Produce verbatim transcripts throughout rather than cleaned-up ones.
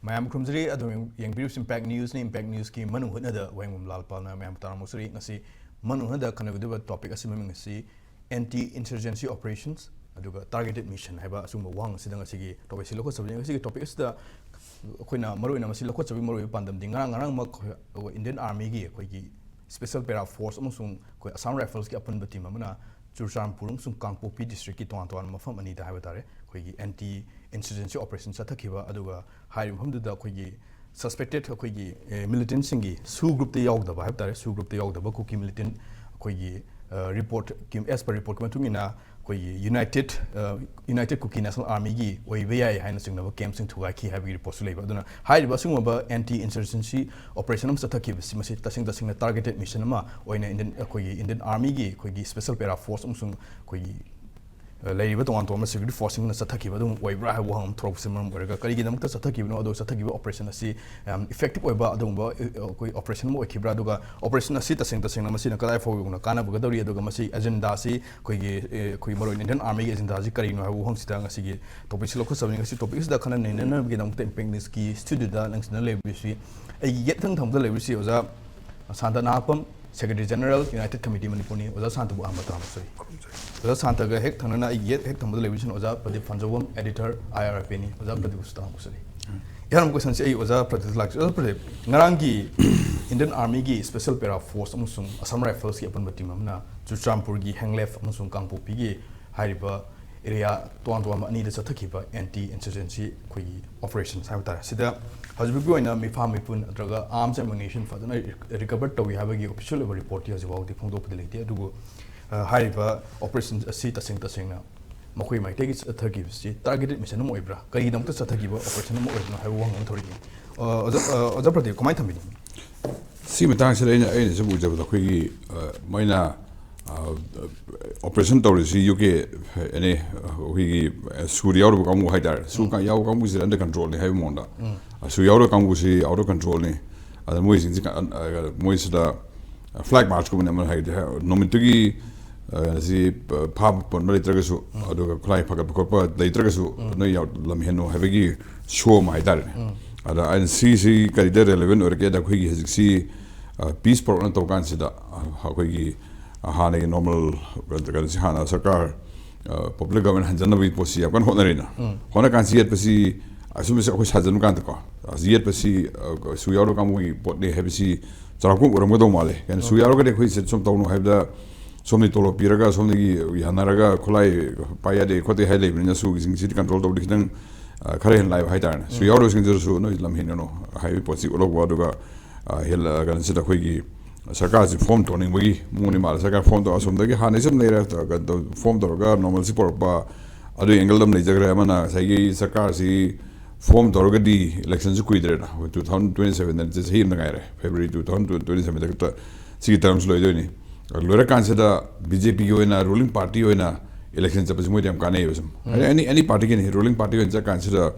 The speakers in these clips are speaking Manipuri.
ꯃꯌꯥꯝ ꯈꯨꯔꯨꯝꯖꯔꯤ꯫ ꯑꯗꯨꯝ ꯌꯦꯡꯕꯤꯔꯤꯕꯁꯤ Impact News ꯅꯤ꯫ Impact News ꯀꯤ ꯃꯅꯨꯡ ꯍꯨꯠꯅꯗ ꯋꯥꯍꯦꯡꯕꯝ ꯂꯥꯜꯄꯥꯜꯅ ꯃꯌꯥꯝ ꯇꯔꯥꯝꯅ ꯑꯣꯛꯆꯔꯤ꯫ ꯉꯁꯤ ꯃꯅꯨꯡ ꯍꯨꯠꯅꯗ ꯈꯟꯅꯒꯗꯧꯔꯤꯕ topic ꯑꯁꯤ ꯃꯃꯤꯡ ꯑꯁꯤ Anti Insurgency Operations ꯑꯗꯨꯒ Targeted Mission ꯍꯥꯏꯕ ꯑꯁꯤꯒꯨꯝꯕ ꯋꯥꯍꯪ ꯑꯁꯤꯗ ꯉꯁꯤꯒꯤ topic ꯑꯁꯤ ꯂꯧꯈꯠꯆꯕꯅꯤ꯫ ꯉꯁꯤꯒꯤ topic ꯑꯁꯤꯗ ꯑꯩꯈꯣꯏꯅ ꯃꯔꯨꯑꯣꯏꯅ ꯃꯁꯤ ꯂꯧꯈꯠꯆꯕꯒꯤ ꯃꯔꯨꯑꯣꯏꯕ ꯄꯥꯟꯗꯝꯗꯤ ꯉꯔꯥꯡ ꯉꯔꯥꯡꯃꯛ ꯑꯩꯈꯣꯏ Indian Army ꯒꯤ ꯑꯩꯈꯣꯏꯒꯤ Special Para Force ꯑꯃꯁꯨꯡ ꯑꯩꯈꯣꯏ Assam Rifles ꯀꯤ ꯑꯄꯨꯟꯕ team ꯑꯃꯅ ꯆꯨꯔꯆꯥꯟꯄꯨꯔ ꯑꯃꯁꯨꯡ ꯀꯥꯡꯄꯣꯛꯄꯤ district ꯀꯤ ꯇꯣꯉꯥꯟ ꯇꯣꯉꯥꯟꯕ ꯃꯐꯝ ꯑꯅꯤꯗ ꯍꯥꯏꯕ ꯇꯥꯔꯦ, ꯑꯩꯈꯣꯏꯒꯤ Anti Insurgency Operation ꯆꯠꯊꯈꯤꯕ, ꯑꯗꯨꯒ ꯍꯥꯏꯔꯤꯕ ꯃꯐꯝꯗꯨꯗ ꯑꯩꯈꯣꯏꯒꯤ suspected ꯑꯩꯈꯣꯏꯒꯤ militantꯁꯤꯡꯒꯤ SoO group ꯇ ꯌꯥꯎꯗꯕ ꯍꯥꯏꯕ ꯇꯥꯔꯦ, SoO group ꯇ ꯌꯥꯎꯗꯕ ꯀꯨꯀꯤ militant ꯑꯩꯈꯣꯏꯒꯤ report, as per report ꯀꯤ ꯃꯇꯨꯡ ꯏꯟꯅ ꯑꯩꯈꯣꯏꯒꯤ United United Kuki National Army ꯒꯤ ꯑꯣꯏꯕ ꯌꯥꯏ ꯍꯥꯏꯅ ꯆꯤꯡꯅꯕ camp ꯁꯤꯡ ꯊꯨꯒꯥꯏꯈꯤ ꯍꯥꯏꯕꯒꯤ report ꯁꯨ ꯂꯩꯕ꯫ ꯑꯗꯨꯅ ꯍꯥꯏꯔꯤꯕ ꯑꯁꯤꯒꯨꯝꯕ Anti Insurgency Operation ꯑꯃ ꯆꯠꯊꯈꯤꯕꯁꯤ ꯃꯁꯤ ꯇꯁꯦꯡ ꯇꯁꯦꯡꯅ targeted mission ꯑꯃ ꯑꯣꯏꯅ Indian ꯑꯩꯈꯣꯏꯒꯤ Indian Army ꯒꯤ ꯑꯩꯈꯣꯏꯒꯤ Special Para Force ꯑꯃꯁꯨꯡ ꯑꯩꯈꯣꯏꯒꯤ ꯂꯩꯔꯤꯕ ꯇꯣꯉꯥꯟ ꯇꯣꯉꯥꯟꯕ security force ꯁꯤꯡꯅ ꯆꯠꯊꯈꯤꯕ ꯑꯗꯨꯝ ꯑꯣꯏꯕ꯭ꯔꯥ ꯍꯥꯏꯕ ꯋꯥꯍꯪ ꯑꯃ ꯊꯣꯔꯛꯄꯁꯤꯅ ꯃꯔꯝ ꯑꯣꯏꯔꯒ, ꯀꯔꯤꯒꯤꯗꯃꯛꯇ ꯆꯠꯊꯈꯤꯕꯅꯣ, ꯑꯗꯨꯒ ꯆꯠꯊꯈꯤꯕ operation ꯑꯁꯤ ꯌꯥꯝ effective ꯑꯣꯏꯕ ꯑꯗꯨꯒꯨꯝꯕ ꯑꯩꯈꯣꯏ operation ꯑꯃ ꯑꯣꯏꯈꯤꯕ꯭ꯔꯥ, ꯑꯗꯨꯒ operation ꯑꯁꯤ ꯇꯁꯦꯡ ꯇꯁꯦꯡꯅ ꯃꯁꯤꯅ ꯀꯗꯥꯏ ꯐꯥꯎꯕ ꯌꯧꯅ ꯀꯥꯟꯅꯕꯒꯗꯧꯔꯤ, ꯑꯗꯨꯒ ꯃꯁꯤ agenda ꯑꯁꯤ ꯑꯩꯈꯣꯏꯒꯤ ꯑꯩꯈꯣꯏꯒꯤ ꯃꯔꯨꯑꯣꯏꯅ Indian Army ꯒꯤ agenda ꯑꯁꯤ ꯀꯔꯤꯅꯣ ꯍꯥꯏꯕ ꯋꯥꯍꯪꯁꯤꯗ ꯉꯁꯤꯒꯤ topic ꯁꯤ ꯂꯧꯈꯠꯆꯕꯅꯤ꯫ ꯉꯁꯤ topic ꯑꯁꯤꯗ ꯈꯟꯅ ꯅꯩꯅꯅꯕꯒꯤꯗꯃꯛꯇ Impact News ꯀꯤ studio ꯗ ꯅꯪꯁꯤꯅ ꯂꯩꯕꯤꯔꯤꯁꯤ ꯑꯩꯒꯤ ꯌꯦꯠ ꯊꯪ ꯊꯪꯕꯗ ꯂꯩꯕꯤꯔꯤꯁꯤ ꯑꯣꯖꯥ ꯁꯥꯟꯇ ꯅꯍꯥꯄꯝ, Secretary General, United Committee ꯃꯅꯤꯄꯨꯔꯅꯤ꯫ ꯑꯣꯖꯥ ꯁꯥꯟꯇꯕꯨ ꯑꯍꯥꯟꯕ ꯇꯥꯃꯨꯛꯆꯔꯤ꯫ ꯑꯣꯖꯥ ꯁꯥꯟꯇꯒ ꯍꯦꯛ ꯊꯪꯅꯅ ꯑꯩꯒꯤ ꯌꯦꯠ ꯍꯦꯛ ꯊꯪꯕꯗ ꯂꯩꯕꯁꯤꯅ ꯑꯣꯖꯥ Pradeep ꯐꯟꯖꯧꯕꯝ, editor, I R F A ꯅꯤ꯫ ꯑꯣꯖꯥ ꯄ꯭ꯔꯗꯤꯞꯁꯨ ꯇꯥꯃꯨꯛꯆꯔꯤ꯫ ꯏꯍꯥꯟꯕ question ꯁꯤ ꯑꯩ ꯑꯣꯖꯥ ꯄ꯭ꯔꯗꯤꯞꯇ ꯂꯥꯛꯆ-, ꯑꯣꯖꯥ ꯄ꯭ꯔꯗꯤꯞ, ꯉꯔꯥꯡꯒꯤ Indian Army ꯒꯤ Special Para Force ꯑꯃꯁꯨꯡ Assam Rifles ꯀꯤ ꯑꯄꯨꯟꯕ team ꯑꯃꯅ ꯆꯨꯔꯆꯥꯟꯄꯨꯔꯒꯤ ꯍꯦꯡꯂꯦꯐ ꯑꯃꯁꯨꯡ ꯀꯥꯡꯄꯣꯛꯄꯤꯒꯤ ꯍꯥꯏꯔꯤꯕ area ꯇꯣꯉꯥꯟ ꯇꯣꯉꯥꯟꯕ ꯑꯅꯤꯗ ꯆꯠꯊꯈꯤꯕ Anti Insurgency ꯑꯩꯈꯣꯏꯒꯤ operations ꯍꯥꯏꯕ ꯇꯥꯔꯦ, ꯁꯤꯗ ꯍꯧꯖꯤꯛ ꯐꯥꯎꯒꯤ ꯑꯣꯏꯅ ꯃꯤꯐꯥ ꯃꯤꯄꯨꯟ ꯅꯠꯇ꯭ꯔꯒ arms ammunition ꯐꯖꯅ recover ꯇꯧꯏ ꯍꯥꯏꯕꯒꯤ official ꯑꯣꯏꯕ report ꯇꯤ ꯍꯧꯖꯤꯛ ꯐꯥꯎꯗꯤ ꯐꯣꯡꯗꯣꯛꯄꯗꯤ ꯂꯩꯇꯦ꯫ ꯑꯗꯨꯕꯨ ꯑ, ꯍꯥꯏꯔꯤꯕ operation ꯑꯁꯤ ꯇꯁꯦꯡ ꯇꯁꯦꯡꯅ ꯃꯈꯣꯏ ꯃꯥꯏꯀꯩꯒꯤ ꯆꯠꯊꯈꯤꯕꯁꯤ targeted mission ꯑꯃ ꯑꯣꯏꯕ꯭ꯔꯥ, ꯀꯔꯤꯒꯤꯗꯃꯛꯇ ꯆꯠꯊꯈꯤꯕ operation ꯑꯃ ꯑꯣꯏꯕꯅꯣ ꯍꯥꯏꯕ ꯋꯥꯍꯪ ꯑꯃ ꯊꯣꯔꯛꯏ꯫ ꯑ, ꯑꯣꯖꯥ, ꯑ, ꯑꯣꯖꯥ ꯄ꯭ꯔꯗꯤꯞ, ꯀꯃꯥꯏꯅ ꯊꯝꯕꯤꯅꯤ? ꯁꯤ ꯃꯇꯥꯡꯁꯤꯗ ꯑꯩꯅ, ꯑꯩꯅ ꯁꯨꯝ ꯎꯖꯕꯗ ꯑꯩꯈꯣꯏꯒꯤ, ꯑ, ꯃꯣꯏꯅ, ꯑ, operation ꯇꯧꯔꯤꯁꯤ U K, ꯑꯦꯅꯤ, ꯑꯩꯈꯣꯏꯒꯤ, ꯑ, SoO ꯗ ꯌꯥꯎꯔꯤꯕ ꯀꯥꯡꯕꯨ ꯍꯥꯏꯇꯥꯔꯦ, SoO ꯀ-, ꯌꯥꯎꯕ ꯀꯥꯡꯕꯨꯁꯤꯗꯤ under control ꯅꯤ ꯍꯥꯏꯕ ꯃꯑꯣꯡꯗ, SoO ꯌꯥꯎꯔꯤꯕ ꯀꯥꯡꯕꯨꯁꯤ out of control ꯅꯤ꯫ ꯑꯗ ꯃꯣꯏꯁꯤꯡꯁꯤ ꯀ-, ꯑ, ꯃꯣꯏꯁꯤꯗ flag march ꯀꯨꯝꯕꯅꯤ ꯑꯃ ꯍꯥꯏꯗꯤ, ꯍꯥꯏ-, ꯅꯨꯃꯤꯠꯇꯨꯒꯤ, ꯑ, ꯁꯤ, ꯑ, ꯐꯥꯕ ꯄꯣꯟꯕ ꯂꯩꯇ꯭ꯔꯒꯁꯨ, ꯑꯗꯨꯒ ꯈꯨꯠꯂꯥꯏ ꯐꯒꯠꯄ ꯈꯣꯠꯄ ꯂꯩꯇ꯭ꯔꯒꯁꯨ, ꯅꯣꯏ ꯌꯥꯎ-, ꯂꯝ ꯍꯦꯟꯅꯨ ꯍꯥꯏꯕꯒꯤ show ꯑꯃ ꯍꯥꯏꯇꯥꯔꯦꯅꯦ꯫ ꯑꯗ ꯑꯩꯅ ꯁꯤꯁꯤ ꯀꯔꯤꯗ relevant ꯑꯣꯏꯔꯛꯀꯦꯗ, ꯑꯩꯈꯣꯏꯒꯤ ꯍꯧꯖꯤꯛꯁꯤ ꯄꯤꯁ ꯄꯣꯔꯛꯅ ꯇꯧ ꯀꯥꯟꯁꯤꯗ, ꯑ, ꯑꯩꯈꯣꯏꯒꯤ ꯍꯥꯟꯅꯒꯤ ꯅꯣꯔꯃꯦꯜ ꯀꯩꯅꯣꯁꯤ ꯍꯥꯟꯅ ꯁꯔꯀꯥꯔ, ꯄꯕ꯭ꯂꯤꯛ ꯒꯚꯔꯟꯃꯦꯟ ꯍꯟꯖꯟꯅꯕꯒꯤ ꯄꯣꯠꯁꯤ ꯌꯥꯝ ꯀꯟꯅ ꯍꯣꯠꯅꯔꯤꯅ꯫ ꯍꯣꯠꯅ ꯀꯥꯟꯁꯤ ꯌꯦꯠꯄꯁꯤ ꯑꯁꯨꯝꯕꯁꯤ ꯑꯩꯈꯣꯏ ꯁꯥꯖꯟꯕ ꯀꯥꯟꯗꯀꯣ, ꯑꯁꯤ ꯌꯦꯠꯄꯁꯤ, ꯑ, ꯁꯨ ꯌꯥꯎꯔꯣꯏ ꯀꯥꯡꯕꯨꯒꯤ ꯄꯣꯠꯅꯤ ꯍꯥꯏꯕꯁꯤ ꯆꯥꯎꯔꯥꯛꯄ ꯑꯣꯏꯔꯝꯒꯗꯧ ꯃꯥꯜꯂꯦ꯫ ꯀꯩꯅꯣ ꯁꯨ ꯌꯥꯎꯔꯒꯗꯤ ꯑꯩꯈꯣꯏ ꯁꯤ ꯁꯨꯝ ꯇꯧꯅꯨ ꯍꯥꯏꯕꯗ ꯁꯣꯝꯗꯒꯤ ꯇꯣꯂꯣꯞ ꯄꯤꯔꯒ ꯁꯣꯝꯗꯒꯤ ꯌꯥꯅꯔꯒ ꯈꯨꯠꯂꯥꯏ ꯄꯥꯏ ꯌꯥꯗꯦ ꯈꯣꯠꯇꯦ ꯍꯥꯏ ꯂꯩꯕꯅꯤꯅ ꯁꯨꯒꯤꯁꯤꯡꯁꯤꯗꯤ ꯀꯟꯇ꯭ꯔꯣꯜ ꯇꯧꯕꯗꯤ ꯈꯤꯇꯪ, ꯑ, ꯈꯔ ꯍꯦꯟꯅ ꯂꯥꯏꯕ ꯍꯥꯏꯇꯥꯔꯦꯅꯦ꯫ ꯁꯨ ꯌꯥꯎꯔꯣꯏꯁꯤꯡꯗꯨꯁꯨ ꯅꯣꯏ ꯂꯝ ꯍꯦꯟꯒꯅꯨ ꯍꯥꯏꯕꯒꯤ ꯄꯣꯠꯁꯤ ꯎꯠꯂꯛꯄ꯫ ꯑꯗꯨꯒ, ꯑ, ꯍꯦꯜ-, ꯑ, ꯀꯩꯅꯣꯁꯤꯗ ꯑꯩꯈꯣꯏꯒꯤ ꯁꯔꯀꯥꯔꯁꯤ ꯐꯣꯝ ꯇꯧꯅꯤꯡꯕꯒꯤ ꯃꯑꯣꯡꯅꯤ ꯃꯥꯜꯂꯦ꯫ ꯁꯔꯀꯥꯔ ꯐꯣꯝ ꯇꯧ-, ꯑꯁꯣꯝꯗꯒꯤ ꯍꯥꯟꯅꯩ ꯁꯨꯝ ꯂꯩꯔꯦ, ꯇ-, ꯀꯩꯅꯣ ꯇꯧ-, ꯐꯣꯝ ꯇꯧꯔꯒ ꯅꯣꯔꯃꯦꯜꯁꯤ ꯄꯨꯔꯛꯄ, ꯑꯗꯨꯒꯤ ꯑꯦꯡꯒꯜ ꯑꯃ ꯂꯩꯖꯈ꯭ꯔꯦ꯫ ꯑꯃꯅ ꯉꯁꯥꯏꯒꯤ ꯁꯔꯀꯥꯔꯁꯤ ꯐꯣꯝ ꯇꯧꯔꯒꯗꯤ ꯏꯂꯦꯛꯁꯟꯁꯤ ꯀꯨꯏꯗ꯭ꯔꯦꯅ, ꯑꯩꯈꯣꯏ two thousand twenty seven ꯆꯍꯤ ꯑꯃꯗ ꯉꯥꯏꯔꯦ, February two thousand twenty seven ꯈꯛꯇ ꯁꯤꯒꯤ ꯇꯔꯝꯁꯤ ꯂꯣꯏꯗꯣꯏꯅꯤ꯫ ꯂꯣꯏꯔꯀꯥꯟꯁꯤꯗ ꯕꯤ ꯖꯦ ꯄꯤꯒꯤ ꯑꯣꯏꯅ, ꯔꯨꯂꯤꯡ ꯄꯥꯔꯇꯤ ꯑꯣꯏꯅ ꯏꯂꯦꯛꯁꯟ ꯆꯠꯄꯁꯤ ꯃꯣꯏꯗꯤ ꯌꯥꯝ ꯀꯥꯟꯅꯩꯌꯦꯕ꯫ ꯁꯨꯝ ꯑꯦꯅꯤ, ꯑꯦꯅꯤ ꯄꯥꯔꯇꯤꯒꯤꯅꯤ, ꯔꯨꯂꯤꯡ ꯄꯥꯔꯇꯤ ꯑꯣꯏꯅ ꯆꯠꯀꯥꯟꯁꯤꯗ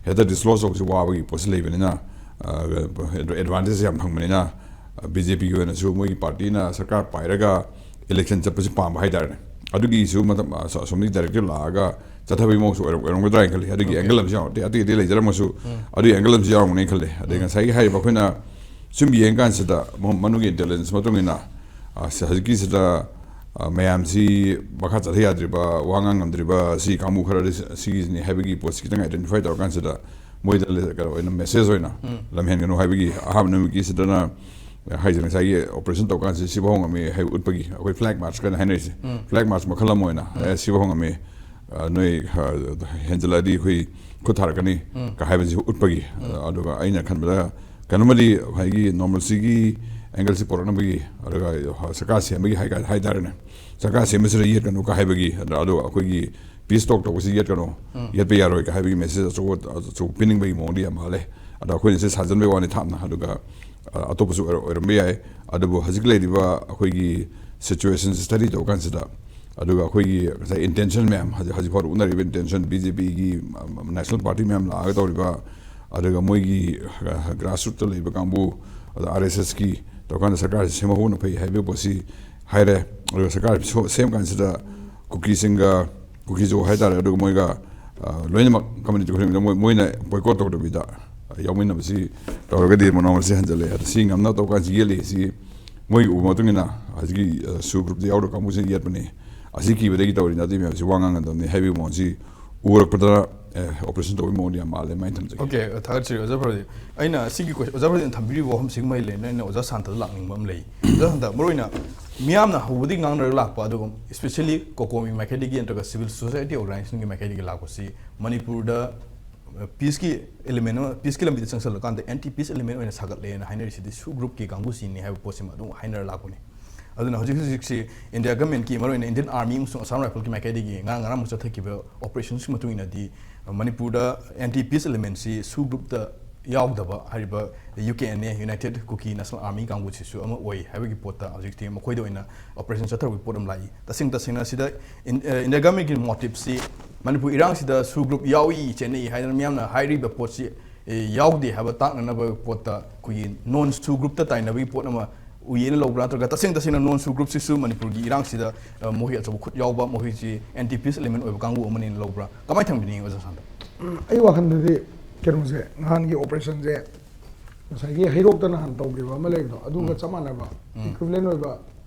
ꯍꯦꯛꯇ ꯗꯤꯁꯀ꯭ꯂꯣꯖ ꯇꯧꯕꯁꯤ ꯋꯥꯕꯒꯤ ꯄꯣꯠꯁꯤ ꯂꯩꯕꯅꯤꯅ, ꯑꯦꯗꯚꯥꯟꯇꯦꯖ ꯌꯥꯝ ꯐꯪꯕꯅꯤꯅ, ꯕꯤ ꯖꯦ ꯄꯤꯒꯤ ꯑꯣꯏꯅꯁꯨ ꯃꯣꯏꯒꯤ ꯄꯥꯔꯇꯤꯅ ꯁꯔꯀꯥꯔ ꯄꯥꯏꯔꯒ ꯏꯂꯦꯛꯁꯟ ꯆꯠꯄꯁꯤ ꯄꯥꯝꯕ ꯍꯥꯏꯇꯥꯔꯦꯅꯦ꯫ ꯑꯗꯨꯒꯤꯁꯨ ꯃꯇꯝ, ꯑ, ꯑꯁꯣꯝꯒꯤ ꯗꯥꯏꯔꯦꯛꯇꯤꯚ ꯂꯥꯛꯑꯒ ꯆꯠꯊꯕꯒꯤ ꯃꯑꯣꯡꯁꯨ ꯑꯣꯏꯔꯝ-, ꯑꯣꯏꯔꯝꯒꯗ꯭ꯔꯥ ꯍꯥꯏꯅ ꯈꯜꯂꯤ꯫ ꯑꯗꯨꯒꯤ ꯑꯦꯡꯒꯜ ꯑꯃꯁꯨ ꯌꯥꯎꯔꯝ-, ꯑꯇꯩ, ꯑꯇꯩ ꯑꯇꯩ ꯂꯩꯖꯔꯝꯃꯁꯨ ꯑꯗꯨꯒꯤ ꯑꯦꯡꯒꯜ ꯑꯃꯁꯨ ꯌꯥꯎꯔꯝꯒꯅꯤ ꯈꯜꯂꯤ꯫ ꯑꯗꯩ ꯉꯁꯥꯏꯒꯤ ꯍꯥꯏꯔꯤꯕ ꯑꯩꯈꯣꯏꯅ ꯁꯨꯝ ꯌꯦꯡꯀꯥꯟꯁꯤꯗ ꯃ-, ꯃꯅꯨꯡꯒꯤ ꯏꯟꯇꯦꯂꯤꯖꯦꯟꯁ ꯃꯇꯨꯡ ꯏꯟꯅ, ꯑ, ꯁ-, ꯍꯧꯖꯤꯛꯀꯤꯁꯤꯗ, ꯑ, ꯃꯌꯥꯝꯁꯤ ꯃꯈꯥ ꯆꯠꯊ ꯌꯥꯗ꯭ꯔꯤꯕ, ꯋꯥ ꯉꯥꯡ ꯉꯝꯗ꯭ꯔꯤꯕ ꯁꯤ ꯀꯥꯡꯕꯨ ꯈꯔꯗꯤ ꯁ-, ꯁꯤꯒꯤꯁꯤꯅꯤ ꯍꯥꯏꯕꯒꯤ ꯄꯣꯠꯁꯤ ꯈꯤꯇꯪ ꯑꯥꯏꯗꯦꯟꯇꯤꯐꯥꯏ ꯇꯧꯔꯀꯥꯟꯁꯤꯗ ꯃꯣꯏꯗ ꯂꯩ-, ꯀꯩꯅꯣ ꯑꯣꯏꯅ ꯃꯦꯁꯦꯖ ꯑꯣꯏꯅ ꯂꯝꯍꯦꯟꯒꯅꯨ ꯍꯥꯏꯕꯒꯤ ꯑꯍꯥꯟꯕ ꯅꯨꯃꯤꯠꯀꯤꯁꯤꯗꯅ ꯍꯥꯏꯁꯦ ꯉꯁꯥꯏꯒꯤ ꯑꯣꯄꯔꯦꯁꯟ ꯇꯧꯀꯥꯟꯁꯤꯗ ꯁꯤꯐꯥꯎ ꯉꯝꯃꯤ ꯍꯥꯏ ꯎꯠꯄꯒꯤ ꯑꯩꯈꯣꯏ ꯐ꯭ꯂꯦꯛ ꯃꯥꯔꯆ ꯀꯥꯏꯅ ꯍꯥꯏꯅꯔꯤꯁꯦ꯫ ꯐ꯭ꯂꯦꯛ ꯃꯥꯔꯆ ꯃꯈꯜ ꯑꯃ ꯑꯣꯏꯅ, ꯑꯦ, ꯁꯤꯐꯥꯎ ꯉꯝꯃꯤ, ꯑ, ꯅꯣꯏ, ꯑ, ꯍꯦꯟꯖꯜꯂꯛꯑꯗꯤ ꯑꯩꯈꯣꯏ ꯈꯨꯠ ꯊꯥꯔꯛꯀꯅꯤ ꯀ ꯍꯥꯏꯕꯁꯤ ꯎꯠꯄꯒꯤ꯫ ꯑ, ꯑꯗꯨꯒ ꯑꯩꯅ ꯈꯟꯕꯗ ꯀꯩꯅꯣꯃꯗꯤ ꯉꯁꯥꯏꯒꯤ ꯅꯣꯔꯃꯦꯜꯁꯤꯒꯤ ꯑꯦꯡꯒꯜꯁꯤ ꯄꯨꯔꯛꯅꯕꯒꯤ, ꯑꯗꯨꯒ ꯁꯔꯀꯥꯔ ꯁꯦꯝꯕꯒꯤ ꯍꯥꯏ-, ꯍꯥꯏꯇꯥꯔꯦꯅꯦ, ꯁꯔꯀꯥꯔ ꯁꯦꯝꯕꯁꯤꯗ ꯌꯦꯠꯀꯅꯨ ꯀ ꯍꯥꯏꯕꯒꯤ, ꯑꯗ, ꯑꯗꯣ ꯑꯩꯈꯣꯏꯒꯤ ꯄꯤꯁ ꯇꯣꯛ ꯇꯧꯕꯁꯤ ꯌꯦꯠꯀꯅꯨ, ꯌꯦꯠꯄ ꯌꯥꯔꯣꯏ ꯀ ꯍꯥꯏꯕꯒꯤ ꯃꯦꯁꯦꯖ ꯑꯆꯧꯕ, ꯑꯆꯧꯕ ꯄꯤꯅꯤꯡꯕꯒꯤ ꯃꯑꯣꯡꯗꯤ ꯌꯥꯝ ꯃꯥꯜꯂꯦ꯫ ꯑꯗꯣ ꯑꯩꯈꯣꯏꯅ ꯁꯤ ꯁꯥꯖꯟꯕꯩ ꯋꯥꯅꯤ ꯊꯥꯞꯅ, ꯑꯗꯨꯒ, ꯑ, ꯑꯇꯣꯞꯄꯁꯨ ꯑꯣꯏꯔ-, ꯑꯣꯏꯔꯝꯕ ꯌꯥꯏ꯫ ꯑꯗꯨꯕꯨ ꯍꯧꯖꯤꯛ ꯂꯩꯔꯤꯕ ꯑꯩꯈꯣꯏꯒꯤ ꯁꯤꯆꯨꯋꯦꯁꯟꯁꯤ ꯁ꯭ꯇꯗꯤ ꯇꯧꯕ ꯀꯥꯟꯁꯤꯗ, ꯑꯗꯨꯒ ꯑꯩꯈꯣꯏꯒꯤ ꯉꯁꯥꯏ ꯏꯟꯇꯦꯟꯁꯟ ꯃꯌꯥꯝ, ꯍꯧꯖꯤꯛ, ꯍꯧꯖꯤꯛ ꯐꯥꯎꯗ ꯎꯅꯔꯤꯕ ꯏꯟꯇꯦꯟꯁꯟ, ꯕꯤ ꯖꯦ ꯄꯤꯒꯤ, ꯑ, ꯅꯦꯁꯅꯦꯜ ꯄꯥꯔꯇꯤ ꯃꯌꯥꯝ ꯂꯥꯛꯑꯒ ꯇꯧꯔꯤꯕ, ꯑꯗꯨꯒ ꯃꯣꯏꯒꯤ, ꯑ, ꯒ꯭ꯔꯥꯁꯔꯨꯠꯇ ꯂꯩꯕ ꯀꯥꯡꯕꯨ, ꯑꯗ ꯑꯥꯔ ꯑꯦꯁ ꯑꯦꯁꯀꯤ ꯇꯧꯔꯀꯥꯟꯗ ꯁꯔꯀꯥꯔꯁꯤ ꯁꯦꯝꯍꯧꯕꯅ ꯐꯩ ꯍꯥꯏꯕꯒꯤ ꯄꯣꯠꯁꯤ ꯍꯥꯏꯔꯦ꯫ ꯑꯗꯨꯒ ꯁꯔꯀꯥꯔ ꯁꯣ-, ꯁꯦꯝ ꯀꯥꯟꯁꯤꯗ ꯀꯨꯀꯤꯁꯤꯡꯒ, ꯀꯨꯀꯤꯖꯣ ꯍꯥꯏꯇꯥꯔꯦ, ꯑꯗꯨꯒ ꯃꯣꯏꯒ, ꯑ, ꯂꯣꯏꯅꯃꯛ ꯀꯝꯃꯨꯅꯤꯇꯤ ꯈꯨꯗꯤꯡꯃꯛꯇ ꯃꯣꯏ, ꯃꯣꯏꯅ ꯕꯣꯏꯀꯣꯠ ꯇꯧꯗꯕꯤꯗ, ꯑ, ꯌꯥꯎꯃꯤꯟꯅꯕꯁꯤ ꯇꯧꯔꯒꯗꯤ ꯃꯅꯥꯎ ꯃꯁꯤꯡ ꯍꯟꯖꯤꯜꯂꯦ꯫ ꯑꯗ ꯁꯤ ꯉꯝꯅꯕ ꯇꯧ ꯀꯥꯟꯁꯤ ꯌꯦꯠꯂꯤ꯫ ꯁꯤ ꯃꯣꯏꯒꯤ ꯎꯕ ꯃꯇꯨꯡ ꯏꯟꯅ ꯍꯧꯖꯤꯛꯀꯤ, ꯑ, ꯁꯨ ꯒ꯭ꯔꯨꯞꯇ ꯌꯥꯎꯔꯤꯕ ꯀꯥꯡꯕꯨꯁꯤꯅ ꯌꯦꯠꯄꯅꯤ꯫ ꯑꯁꯤ ꯀꯤꯕꯗꯒꯤ ꯇꯧꯔꯤꯅꯤ, ꯑꯗꯨꯏ ꯃꯌꯥꯝꯁꯤ ꯋꯥ ꯉꯥꯡꯒꯗꯕꯅꯤ ꯍꯥꯏꯕꯒꯤ ꯃꯑꯣꯡꯁꯤ ꯎꯔꯛꯄꯗ, ꯑꯦ, ꯑꯣꯄꯔꯦꯁꯟ ꯇꯧꯕꯒꯤ ꯃꯑꯣꯡꯗꯤ ꯌꯥꯝ ꯃꯥꯜꯂꯦ, ꯑꯗꯨꯃꯥꯏꯅ ꯊꯝꯖꯒꯦ꯫ ꯑꯣꯀꯦ, ꯊꯥꯒꯠꯆꯔꯤ ꯑꯣꯖꯥ ꯄ꯭ꯔꯗꯤꯞ꯫ ꯑꯩꯅ ꯁꯤꯒꯤ ꯀꯣꯏ-, ꯑꯣꯖꯥ ꯄ꯭ꯔꯗꯤꯞꯅ ꯊꯝꯕꯤꯔꯤꯕ ꯋꯥꯐꯝꯁꯤꯒ ꯃꯔꯤ ꯂꯩꯅꯅ ꯑꯩꯅ ꯑꯣꯖꯥ ꯁꯥꯟꯇꯗ ꯂꯥꯛꯅꯤꯡꯕ ꯑꯃ ꯂꯩ꯫ ꯑꯣꯖꯥ ꯁꯥꯟꯇ, ꯃꯔꯨꯑꯣꯏꯅ ꯃꯤꯌꯥꯝꯅ ꯍꯧꯕꯗꯒꯤ ꯉꯥꯡꯅꯔꯒ ꯂꯥꯛꯄ, ꯑꯗꯨꯒ especially ꯀꯣꯀꯣꯃꯤ ꯃꯥꯏꯀꯩꯗꯒꯤ ꯅꯠꯇ꯭ꯔꯒ civil society organization ꯒꯤ ꯃꯥꯏꯀꯩꯗꯒꯤ ꯂꯥꯛꯄꯁꯤ ꯃꯅꯤꯄꯨꯔꯗ, ꯑ, peace ꯀꯤ element ꯑꯃ, peace ꯀꯤ ꯂꯝꯕꯤꯗ ꯆꯪꯁꯤꯜꯂꯀꯥꯟꯗ anti peace element ꯑꯣꯏꯅ ꯁꯥꯒꯠꯂꯦꯅ ꯍꯥꯏꯅꯔꯤꯁꯤꯗꯤ ꯁꯨ ꯒ꯭ꯔꯨꯞꯀꯤ ꯀꯥꯡꯕꯨꯁꯤꯡꯅꯤ ꯍꯥꯏꯕ ꯄꯣꯠꯁꯤꯃ ꯑꯗꯨꯝ ꯍꯥꯏꯅꯔ ꯂꯥꯛꯄꯅꯤ꯫ ꯑꯗꯨꯅ ꯍꯧꯖꯤꯛ ꯍꯧꯖꯤꯛꯁꯤ ꯏꯟꯗꯤꯌꯥ ꯒꯃꯦꯟꯀꯤ, ꯃꯔꯨꯑꯣꯏꯅ Indian Army ꯑꯃꯁꯨꯡ Assam Rifle ꯀꯤ ꯃꯥꯏꯀꯩꯗꯒꯤ ꯉꯔꯥꯡ, ꯉꯔꯥꯡꯃꯨꯛ ꯆꯠꯊꯈꯤꯕ ꯑꯣꯄꯔꯦꯁꯟꯁꯤꯒꯤ ꯃꯇꯨꯡ ꯏꯟꯅꯗꯤ, ꯑ, ꯃꯅꯤꯄꯨꯔꯗ anti peace element ꯁꯤ ꯁꯨ ꯒ꯭ꯔꯨꯞꯇ ꯌꯥꯎꯗꯕ ꯍꯥꯏꯔꯤꯕ U K N A, United Kuki National Army ꯀꯥꯡꯕꯨꯁꯤꯁꯨ ꯑꯃ ꯑꯣꯏ ꯍꯥꯏꯕꯒꯤ ꯄꯣꯠꯇ ꯍꯧꯖꯤꯛꯇꯤ ꯃꯈꯣꯏꯗ ꯑꯣꯏꯅ ꯑꯣꯄꯔꯦꯁꯟ ꯆꯠꯊꯔꯛꯄꯒꯤ ꯄꯣꯠ ꯑꯃ ꯂꯥꯛꯏ꯫ ꯇꯁꯦꯡ ꯇꯁꯦꯡꯅ ꯁꯤꯗ ꯏꯟ-, ꯑ, ꯏꯟꯗꯤꯌꯥ ꯒꯃꯦꯟꯀꯤ ꯃꯣꯇꯤꯞꯁꯤ ꯃꯅꯤꯄꯨꯔ ꯏꯔꯥꯡꯁꯤꯗ ꯁꯨ ꯒ꯭ꯔꯨꯞ ꯌꯥꯎꯏ, ꯆꯦꯟꯅꯩ ꯍꯥꯏꯗꯅ ꯃꯤꯌꯥꯝꯅ ꯍꯥꯏꯔꯤꯕ ꯄꯣꯠꯁꯤ, ꯑꯦ, ꯌꯥꯎꯗꯦ ꯍꯥꯏꯕ ꯇꯥꯛꯅꯅꯕ ꯄꯣꯠꯇ ꯑꯩꯈꯣꯏꯒꯤ ꯅꯣꯟ ꯁꯨ ꯒ꯭ꯔꯨꯞꯇ ꯇꯥꯏꯅꯕꯒꯤ ꯄꯣꯠ ꯑꯃ ꯎꯏꯌꯦꯅ ꯂꯧꯕ꯭ꯔꯥ? ꯅꯠꯇ꯭ꯔꯒ ꯇꯁꯦꯡ ꯇꯁꯦꯡꯅ ꯅꯣꯟ ꯁꯨ ꯒ꯭ꯔꯨꯞꯁꯤꯁꯨ ꯃꯅꯤꯄꯨꯔꯒꯤ ꯏꯔꯥꯡꯁꯤꯗ, ꯑ, ꯃꯈꯣꯏꯒꯤ ꯑꯆꯧꯕ ꯈꯨꯠ ꯌꯥꯎꯕ, ꯃꯈꯣꯏꯁꯤ anti peace element ꯑꯣꯏꯕ ꯀꯥꯡꯕꯨ ꯑꯃꯅꯦꯅ ꯂꯧꯕ꯭ꯔꯥ? ꯀꯃꯥꯏꯅ ꯊꯝꯕꯤꯅꯤꯡꯉꯤ ꯑꯣꯖꯥ ꯁꯥꯟꯇ? ꯎꯝ, ꯑꯩ ꯋꯥꯈꯜꯗꯗꯤ ꯀꯩꯅꯣꯁꯦ, ꯅꯍꯥꯟꯒꯤ ꯑꯣꯄꯔꯦꯁꯟꯁꯦ ꯉꯁꯥꯏꯒꯤ ꯍꯩꯔꯣꯛꯇ ꯅꯍꯥꯟ ꯇꯧꯈꯤꯕ ꯑꯃ ꯂꯩꯕꯗꯣ, ꯑꯗꯨꯒ ꯆꯞ ꯃꯥꯟꯅꯕ, equivalent ꯑꯣꯏꯕ,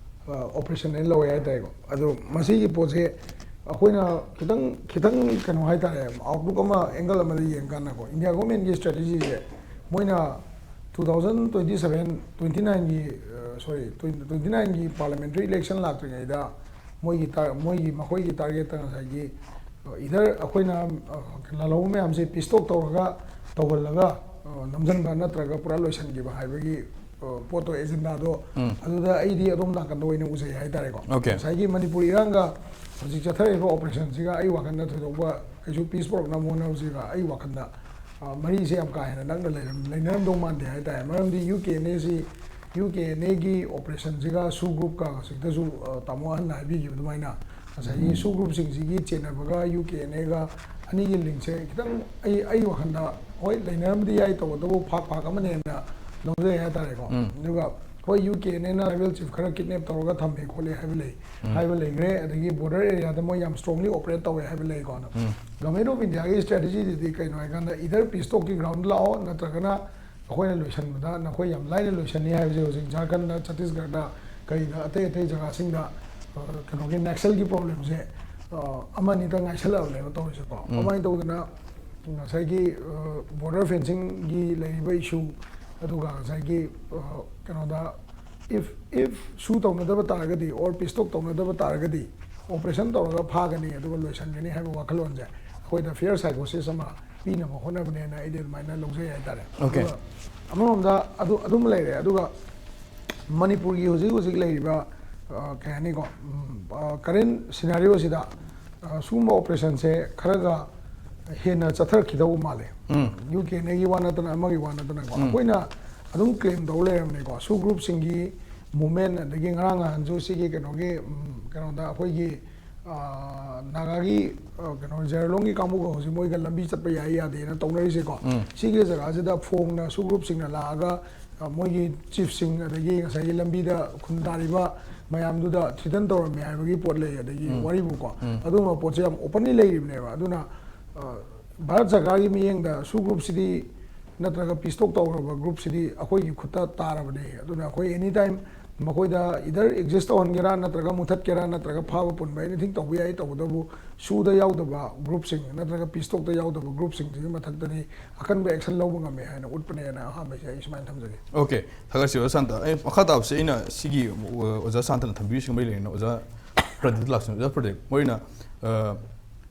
ꯑ, ꯑꯣꯄꯔꯦꯁꯟ ꯑꯩꯅ ꯂꯧꯋꯦ ꯍꯥꯏꯇꯥꯔꯦꯀꯣ꯫ ꯑꯗꯣ ꯃꯁꯤꯒꯤ ꯄꯣꯠꯁꯦ ꯑꯩꯈꯣꯏꯅ ꯈꯤꯇꯪ, ꯈꯤꯇꯪ ꯀꯩꯅꯣ ꯍꯥꯏꯇꯥꯔꯦ, outlook ꯑꯃ, angle ꯑꯃꯗ ꯌꯦꯡꯀꯥꯟꯗꯀꯣ, ꯏꯟꯗꯤꯌꯥ ꯒꯣꯔꯃꯦꯟꯒꯤ ꯁ꯭ꯇ꯭ꯔꯦꯇꯦꯖꯤꯁꯦ ꯃꯣꯏꯅ two thousand twenty seven, twenty nine ꯒꯤ, ꯑ, sorry, twenty nine ꯒꯤ parliamentary election ꯂꯥꯛꯇ꯭ꯔꯤꯉꯩꯗ ꯃꯣꯏꯒꯤ ꯇꯥꯔ-, ꯃꯣꯏꯒꯤ, ꯃꯈꯣꯏꯒꯤ ꯇꯥꯔꯒꯦꯠꯇ ꯉꯁꯥꯏꯒꯤ, ꯑ, either ꯑꯩꯈꯣꯏꯅ, ꯑ, ꯂꯥꯜꯍꯧꯕ ꯃꯌꯥꯝꯁꯦ peace talk ꯇꯧꯔꯒ ꯇꯧꯍꯜꯂꯒ, ꯑ, ꯅꯝꯁꯤꯟꯕ ꯅꯠꯇ꯭ꯔꯒ ꯄꯨꯔꯥ ꯂꯣꯏꯁꯤꯟꯈꯤꯕ ꯍꯥꯏꯕꯒꯤ, ꯑ, ꯄꯣꯠꯇꯣ, ꯑꯦꯖꯦꯟꯗꯥꯗꯣ, ꯑꯗꯨꯗ ꯑꯩꯗꯤ ꯑꯗꯣꯝ ꯅꯥꯀꯟꯗ ꯑꯣꯏꯅ ꯎꯖꯩ ꯍꯥꯏꯇꯥꯔꯦꯀꯣ꯫ Okay. ꯉꯁꯥꯏꯒꯤ ꯃꯅꯤꯄꯨꯔ ꯏꯔꯥꯡꯒ ꯍꯧꯖꯤꯛ ꯆꯠꯊꯔꯛꯏꯕ ꯑꯣꯄꯔꯦꯁꯟꯁꯤꯒ ꯑꯩ ꯋꯥꯈꯜꯗ ꯊꯣꯏꯗꯣꯛꯄ ꯀꯩꯁꯨ peace ꯄꯨꯔꯛꯅꯕ ꯍꯣꯠꯅꯕꯁꯤꯒ ꯑꯩ ꯋꯥꯈꯜꯗ, ꯑ, ꯃꯔꯤꯁꯦ ꯌꯥꯝ ꯀꯥ ꯍꯦꯟꯅ ꯅꯛꯅ ꯂꯩꯔꯝ-, ꯂꯩꯅꯔꯝꯗꯧ ꯃꯥꯟꯗꯦ ꯍꯥꯏꯇꯥꯔꯦ꯫ ꯃꯔꯝꯗꯤ ꯌꯨ ꯀꯦ ꯑꯦꯟ ꯑꯦꯁꯤ, ꯌꯨ ꯀꯦ ꯑꯦꯟ ꯑꯦꯒꯤ ꯑꯣꯄꯔꯦꯁꯟꯁꯤꯒ ꯁꯨ ꯒ꯭ꯔꯨꯞꯀ ꯍꯧꯖꯤꯛꯇꯁꯨ, ꯑ, ꯇꯥꯃꯣ ꯑꯍꯟꯅ ꯍꯥꯏꯕꯤꯈꯤꯕ ꯑꯗꯨꯃꯥꯏꯅ ꯉꯁꯥꯏꯒꯤ ꯁꯨ ꯒ꯭ꯔꯨꯞꯁꯤꯡꯁꯤꯒꯤ ꯆꯦꯟꯅꯕꯒ ꯌꯨ ꯀꯦ ꯑꯦꯟ ꯑꯦꯒ ꯑꯅꯤꯒꯤ ꯂꯤꯡꯁꯦ ꯈꯤꯇꯪ ꯑꯩ, ꯑꯩ ꯋꯥꯈꯜꯗ ꯍꯣꯏ ꯂꯩꯅꯔꯝꯕꯗꯤ ꯌꯥꯏ, ꯇꯧꯕꯇꯕꯨ ꯐꯥꯛ ꯐꯥꯛ ꯑꯃꯅꯦꯅ ꯂꯧꯖꯩ ꯍꯥꯏꯇꯥꯔꯦꯀꯣ꯫ ꯑꯗꯨꯒ ꯍꯣꯏ, ꯌꯨ ꯀꯦ ꯅꯦꯅ ꯇ꯭ꯔꯥꯏꯕꯦꯜ ꯆꯤꯐ ꯈꯔ ꯀꯤꯗꯅꯦꯞ ꯇꯧꯔꯒ ꯊꯝꯃꯦ ꯈꯣꯠꯂꯦ ꯍꯥꯏꯕ ꯂꯩ, ꯍꯥꯏꯕ ꯂꯩꯈ꯭ꯔꯦ꯫ ꯑꯗꯒꯤ ꯕꯣꯔꯗꯔ ꯑꯦꯔꯤꯌꯥꯗ ꯃꯣꯏ ꯌꯥꯝ ꯁ꯭ꯇꯔꯣꯡꯂꯤ ꯑꯣꯄꯔꯦꯠ ꯇꯧꯋꯦ ꯍꯥꯏꯕ ꯂꯩꯀꯣ꯫ ꯒꯚꯔꯟꯃꯦꯟꯠ ꯑꯣꯐ ꯏꯟꯗꯤꯌꯥꯒꯤ ꯁ꯭ꯇ꯭ꯔꯦꯇꯦꯖꯤꯗꯨꯗꯤ ꯀꯩꯅꯣ ꯍꯥꯏꯀꯥꯟꯗ, ꯏꯗꯔ ꯄꯤꯁ ꯇꯣꯛꯀꯤ ꯒ꯭ꯔꯥꯎꯟꯗ ꯂꯥꯛꯑꯣ, ꯅꯠꯇ꯭ꯔꯒꯅ ꯑꯩꯈꯣꯏꯅ ꯂꯣꯏꯁꯤꯟꯕꯗ ꯅꯈꯣꯏ ꯌꯥꯝ ꯂꯥꯏꯅ ꯂꯣꯏꯁꯤꯟꯅꯤ ꯍꯥꯏꯕꯁꯦ ꯍꯧꯖꯤꯛ ꯖꯥꯔꯈꯟꯗ, ꯆꯇꯤꯁꯒꯔꯗ, ꯀꯩꯗ, ꯑꯇꯩ ꯑꯇꯩ ꯖꯒꯥꯁꯤꯡꯗ, ꯑ, ꯀꯩꯅꯣꯒꯤ ꯅꯛꯁꯜꯒꯤ ꯄ꯭ꯔꯣꯕ꯭ꯂꯦꯝꯁꯦ, ꯑ, ꯑꯃꯅꯤꯗ ꯉꯥꯏꯁꯜꯂꯛꯑꯕꯅꯦꯕ ꯇꯧꯔꯤꯁꯦꯀꯣ꯫ ꯀꯃꯥꯏꯅ ꯇꯧꯗꯅ ꯉꯁꯥꯏꯒꯤ, ꯑ, ꯕꯣꯔꯗꯔ ꯐꯦꯟꯁꯤꯡꯒꯤ ꯂꯩꯔꯤꯕ ꯏꯁꯨ, ꯑꯗꯨꯒ ꯉꯁꯥꯏꯒꯤ, ꯑ, ꯀꯩꯅꯣꯗ, if, if ꯁꯨ ꯇꯧꯅꯗꯕ ꯇꯥꯔꯒꯗꯤ, or ꯄꯤꯁ ꯇꯣꯛ ꯇꯧꯅꯗꯕ ꯇꯥꯔꯒꯗꯤ, ꯑꯣꯄꯔꯦꯁꯟ ꯇꯧꯔꯒ ꯐꯥꯒꯅꯤ ꯑꯗꯨꯒ ꯂꯣꯏꯁꯤꯟꯒꯅꯤ ꯍꯥꯏꯕ ꯋꯥꯈꯜꯂꯣꯟꯁꯦ ꯑꯩꯈꯣꯏꯗ ꯐꯤꯌꯔ ꯁꯥꯏꯀꯣꯁꯤꯁ ꯑꯃ ꯄꯤꯅꯕ ꯍꯣꯠꯅꯕꯅꯦꯅ ꯑꯩꯗꯤ ꯑꯗꯨꯃꯥꯏꯅ ꯂꯧꯖꯩ ꯍꯥꯏꯇꯥꯔꯦ꯫ Okay. ꯑꯗꯨꯒ ꯑꯃꯔꯣꯝꯗ ꯑꯗꯨ, ꯑꯗꯨꯝ ꯂꯩꯔꯦ꯫ ꯑꯗꯨꯒ ꯃꯅꯤꯄꯨꯔꯒꯤ ꯍꯧꯖꯤꯛ ꯍꯧꯖꯤꯛ ꯂꯩꯔꯤꯕ, ꯑ, ꯀꯩ ꯍꯥꯏꯅꯤꯀꯣ, ꯎꯝ, ꯑ, ꯀꯔꯦꯟ ꯁꯤꯅꯥꯔꯤꯑꯣꯁꯤꯗ, ꯑ, ꯁꯤꯒꯨꯝꯕ ꯑꯣꯄꯔꯦꯁꯟꯁꯦ ꯈꯔꯒ ꯍꯦꯟꯅ ꯆꯠꯊꯔꯛꯈꯤꯗꯧꯕ ꯃꯥꯜꯂꯦ꯫ ꯌꯨ ꯀꯦ ꯅꯦꯒꯤ ꯋꯥ ꯅꯠꯇꯅ, ꯑꯃꯒꯤ ꯋꯥ ꯅꯠꯇꯅꯀꯣ꯫ ꯑꯩꯈꯣꯏꯅ ꯑꯗꯨꯝ ꯀ꯭ꯂꯦꯝ ꯇꯧ ꯂꯩꯔꯕꯅꯦꯀꯣ, ꯁꯨ ꯒ꯭ꯔꯨꯞꯁꯤꯡꯒꯤ ꯃꯨꯞꯃꯦꯟ, ꯑꯗꯒꯤ ꯉꯔꯥꯡ ꯅꯍꯥꯟꯁꯨ ꯁꯤꯒꯤ ꯀꯩꯅꯣꯒꯤ, ꯎꯝ, ꯀꯩꯅꯣꯗ ꯑꯩꯈꯣꯏꯒꯤ, ꯑ, ꯅꯥꯒꯥꯒꯤ, ꯑ, ꯀꯩꯅꯣ, ꯖꯦꯔꯣꯂꯣꯡꯒꯤ ꯀꯥꯡꯕꯨꯒ ꯍꯧꯖꯤꯛ ꯃꯣꯏꯒ ꯂꯝꯕꯤ ꯆꯠꯄ ꯌꯥꯏ ꯌꯥꯗꯦꯅ ꯇꯧꯅꯔꯤꯁꯦꯀꯣ꯫ ꯁꯤꯒꯤ ꯖꯒꯥꯁꯤꯗ ꯐꯣꯡꯅ ꯁꯨ ꯒ꯭ꯔꯨꯞꯁꯤꯡꯅ ꯂꯥꯛꯑꯒ, ꯑ, ꯃꯣꯏꯒꯤ ꯆꯤꯐꯁꯤꯡ, ꯑꯗꯒꯤ ꯉꯁꯥꯏꯒꯤ ꯂꯝꯕꯤꯗ ꯈꯨꯟ ꯇꯥꯔꯤꯕ ꯃꯌꯥꯝꯗꯨꯗ ꯊ꯭ꯔꯤꯇꯟ ꯇꯧꯔꯝꯃꯦ ꯍꯥꯏꯕꯒꯤ ꯄꯣꯠ ꯂꯩ, ꯑꯗꯒꯤ ꯋꯥꯔꯤꯕꯨꯀꯣ꯫ ꯑꯗꯨꯒꯨꯝꯕ ꯄꯣꯠꯁꯦ ꯌꯥꯝ ꯑꯣꯄꯟꯂꯤ ꯂꯩꯔꯤꯕꯅꯦꯕ꯫ ꯑꯗꯨꯅ, ꯑ, ꯚꯥꯔꯠ ꯁꯔꯀꯥꯔꯒꯤ ꯃꯤꯠꯌꯦꯡꯗ ꯁꯨ ꯒ꯭ꯔꯨꯞꯁꯤꯗꯤ ꯅꯠꯇ꯭ꯔꯒ ꯄꯤꯁ ꯇꯣꯛ ꯇꯧꯈ꯭ꯔꯕ ꯒ꯭ꯔꯨꯞꯁꯤꯗꯤ ꯑꯩꯈꯣꯏꯒꯤ ꯈꯨꯠꯇ ꯇꯥꯔꯕꯅꯦ꯫ ꯑꯗꯨꯅ ꯑꯩꯈꯣꯏ ꯑꯦꯅꯤ ꯇꯥꯏꯝ ꯃꯈꯣꯏꯗ ꯏꯗꯔ ꯑꯦꯛꯖꯤꯁ ꯇꯧꯍꯟꯒꯦꯔꯥ, ꯅꯠꯇ꯭ꯔꯒ ꯃꯨꯊꯠꯀꯦꯔꯥ, ꯅꯠꯇ꯭ꯔꯒ ꯐꯥꯕ ꯄꯨꯟꯕ, ꯑꯦꯅꯤꯊꯤꯡ ꯇꯧꯕ ꯌꯥꯏ꯫ ꯇꯧꯕꯇꯕꯨ ꯁꯨꯗ ꯌꯥꯎꯗꯕ ꯒ꯭ꯔꯨꯞꯁꯤꯡ ꯅꯠꯇ꯭ꯔꯒ ꯄꯤꯁ ꯇꯣꯛꯇ ꯌꯥꯎꯗꯕ ꯒ꯭ꯔꯨꯞꯁꯤꯡꯁꯤꯒꯤ ꯃꯊꯛꯇꯗꯤ ꯑꯀꯟꯕ ꯑꯦꯛꯁꯟ ꯂꯧꯕ ꯉꯝꯃꯦ ꯍꯥꯏꯅ ꯎꯠꯄꯅꯦꯅ ꯑꯍꯥꯟꯕꯁꯦ ꯑꯩ ꯁꯨꯃꯥꯏꯅ ꯊꯝꯖꯒꯦ꯫ Okay, ꯊꯥꯒꯠꯆꯔꯤ ꯑꯣꯖꯥ ꯁꯥꯟꯇ꯫ ꯑꯩ ꯃꯈꯥ ꯇꯥꯕꯁꯦ ꯑꯩꯅ ꯁꯤꯒꯤ, ꯑ, ꯑꯣꯖꯥ ꯁꯥꯟꯇꯅ ꯊꯝꯕꯤꯔꯤꯁꯤꯒ ꯃꯔꯤ ꯂꯩꯅꯅ ꯑꯣꯖꯥ ꯄ꯭ꯔꯗꯤꯞꯇ ꯂꯥꯛꯆꯒꯦ꯫ ꯑꯣꯖꯥ ꯄ꯭ꯔꯗꯤꯞ, ꯃꯣꯏꯅ, ꯑ,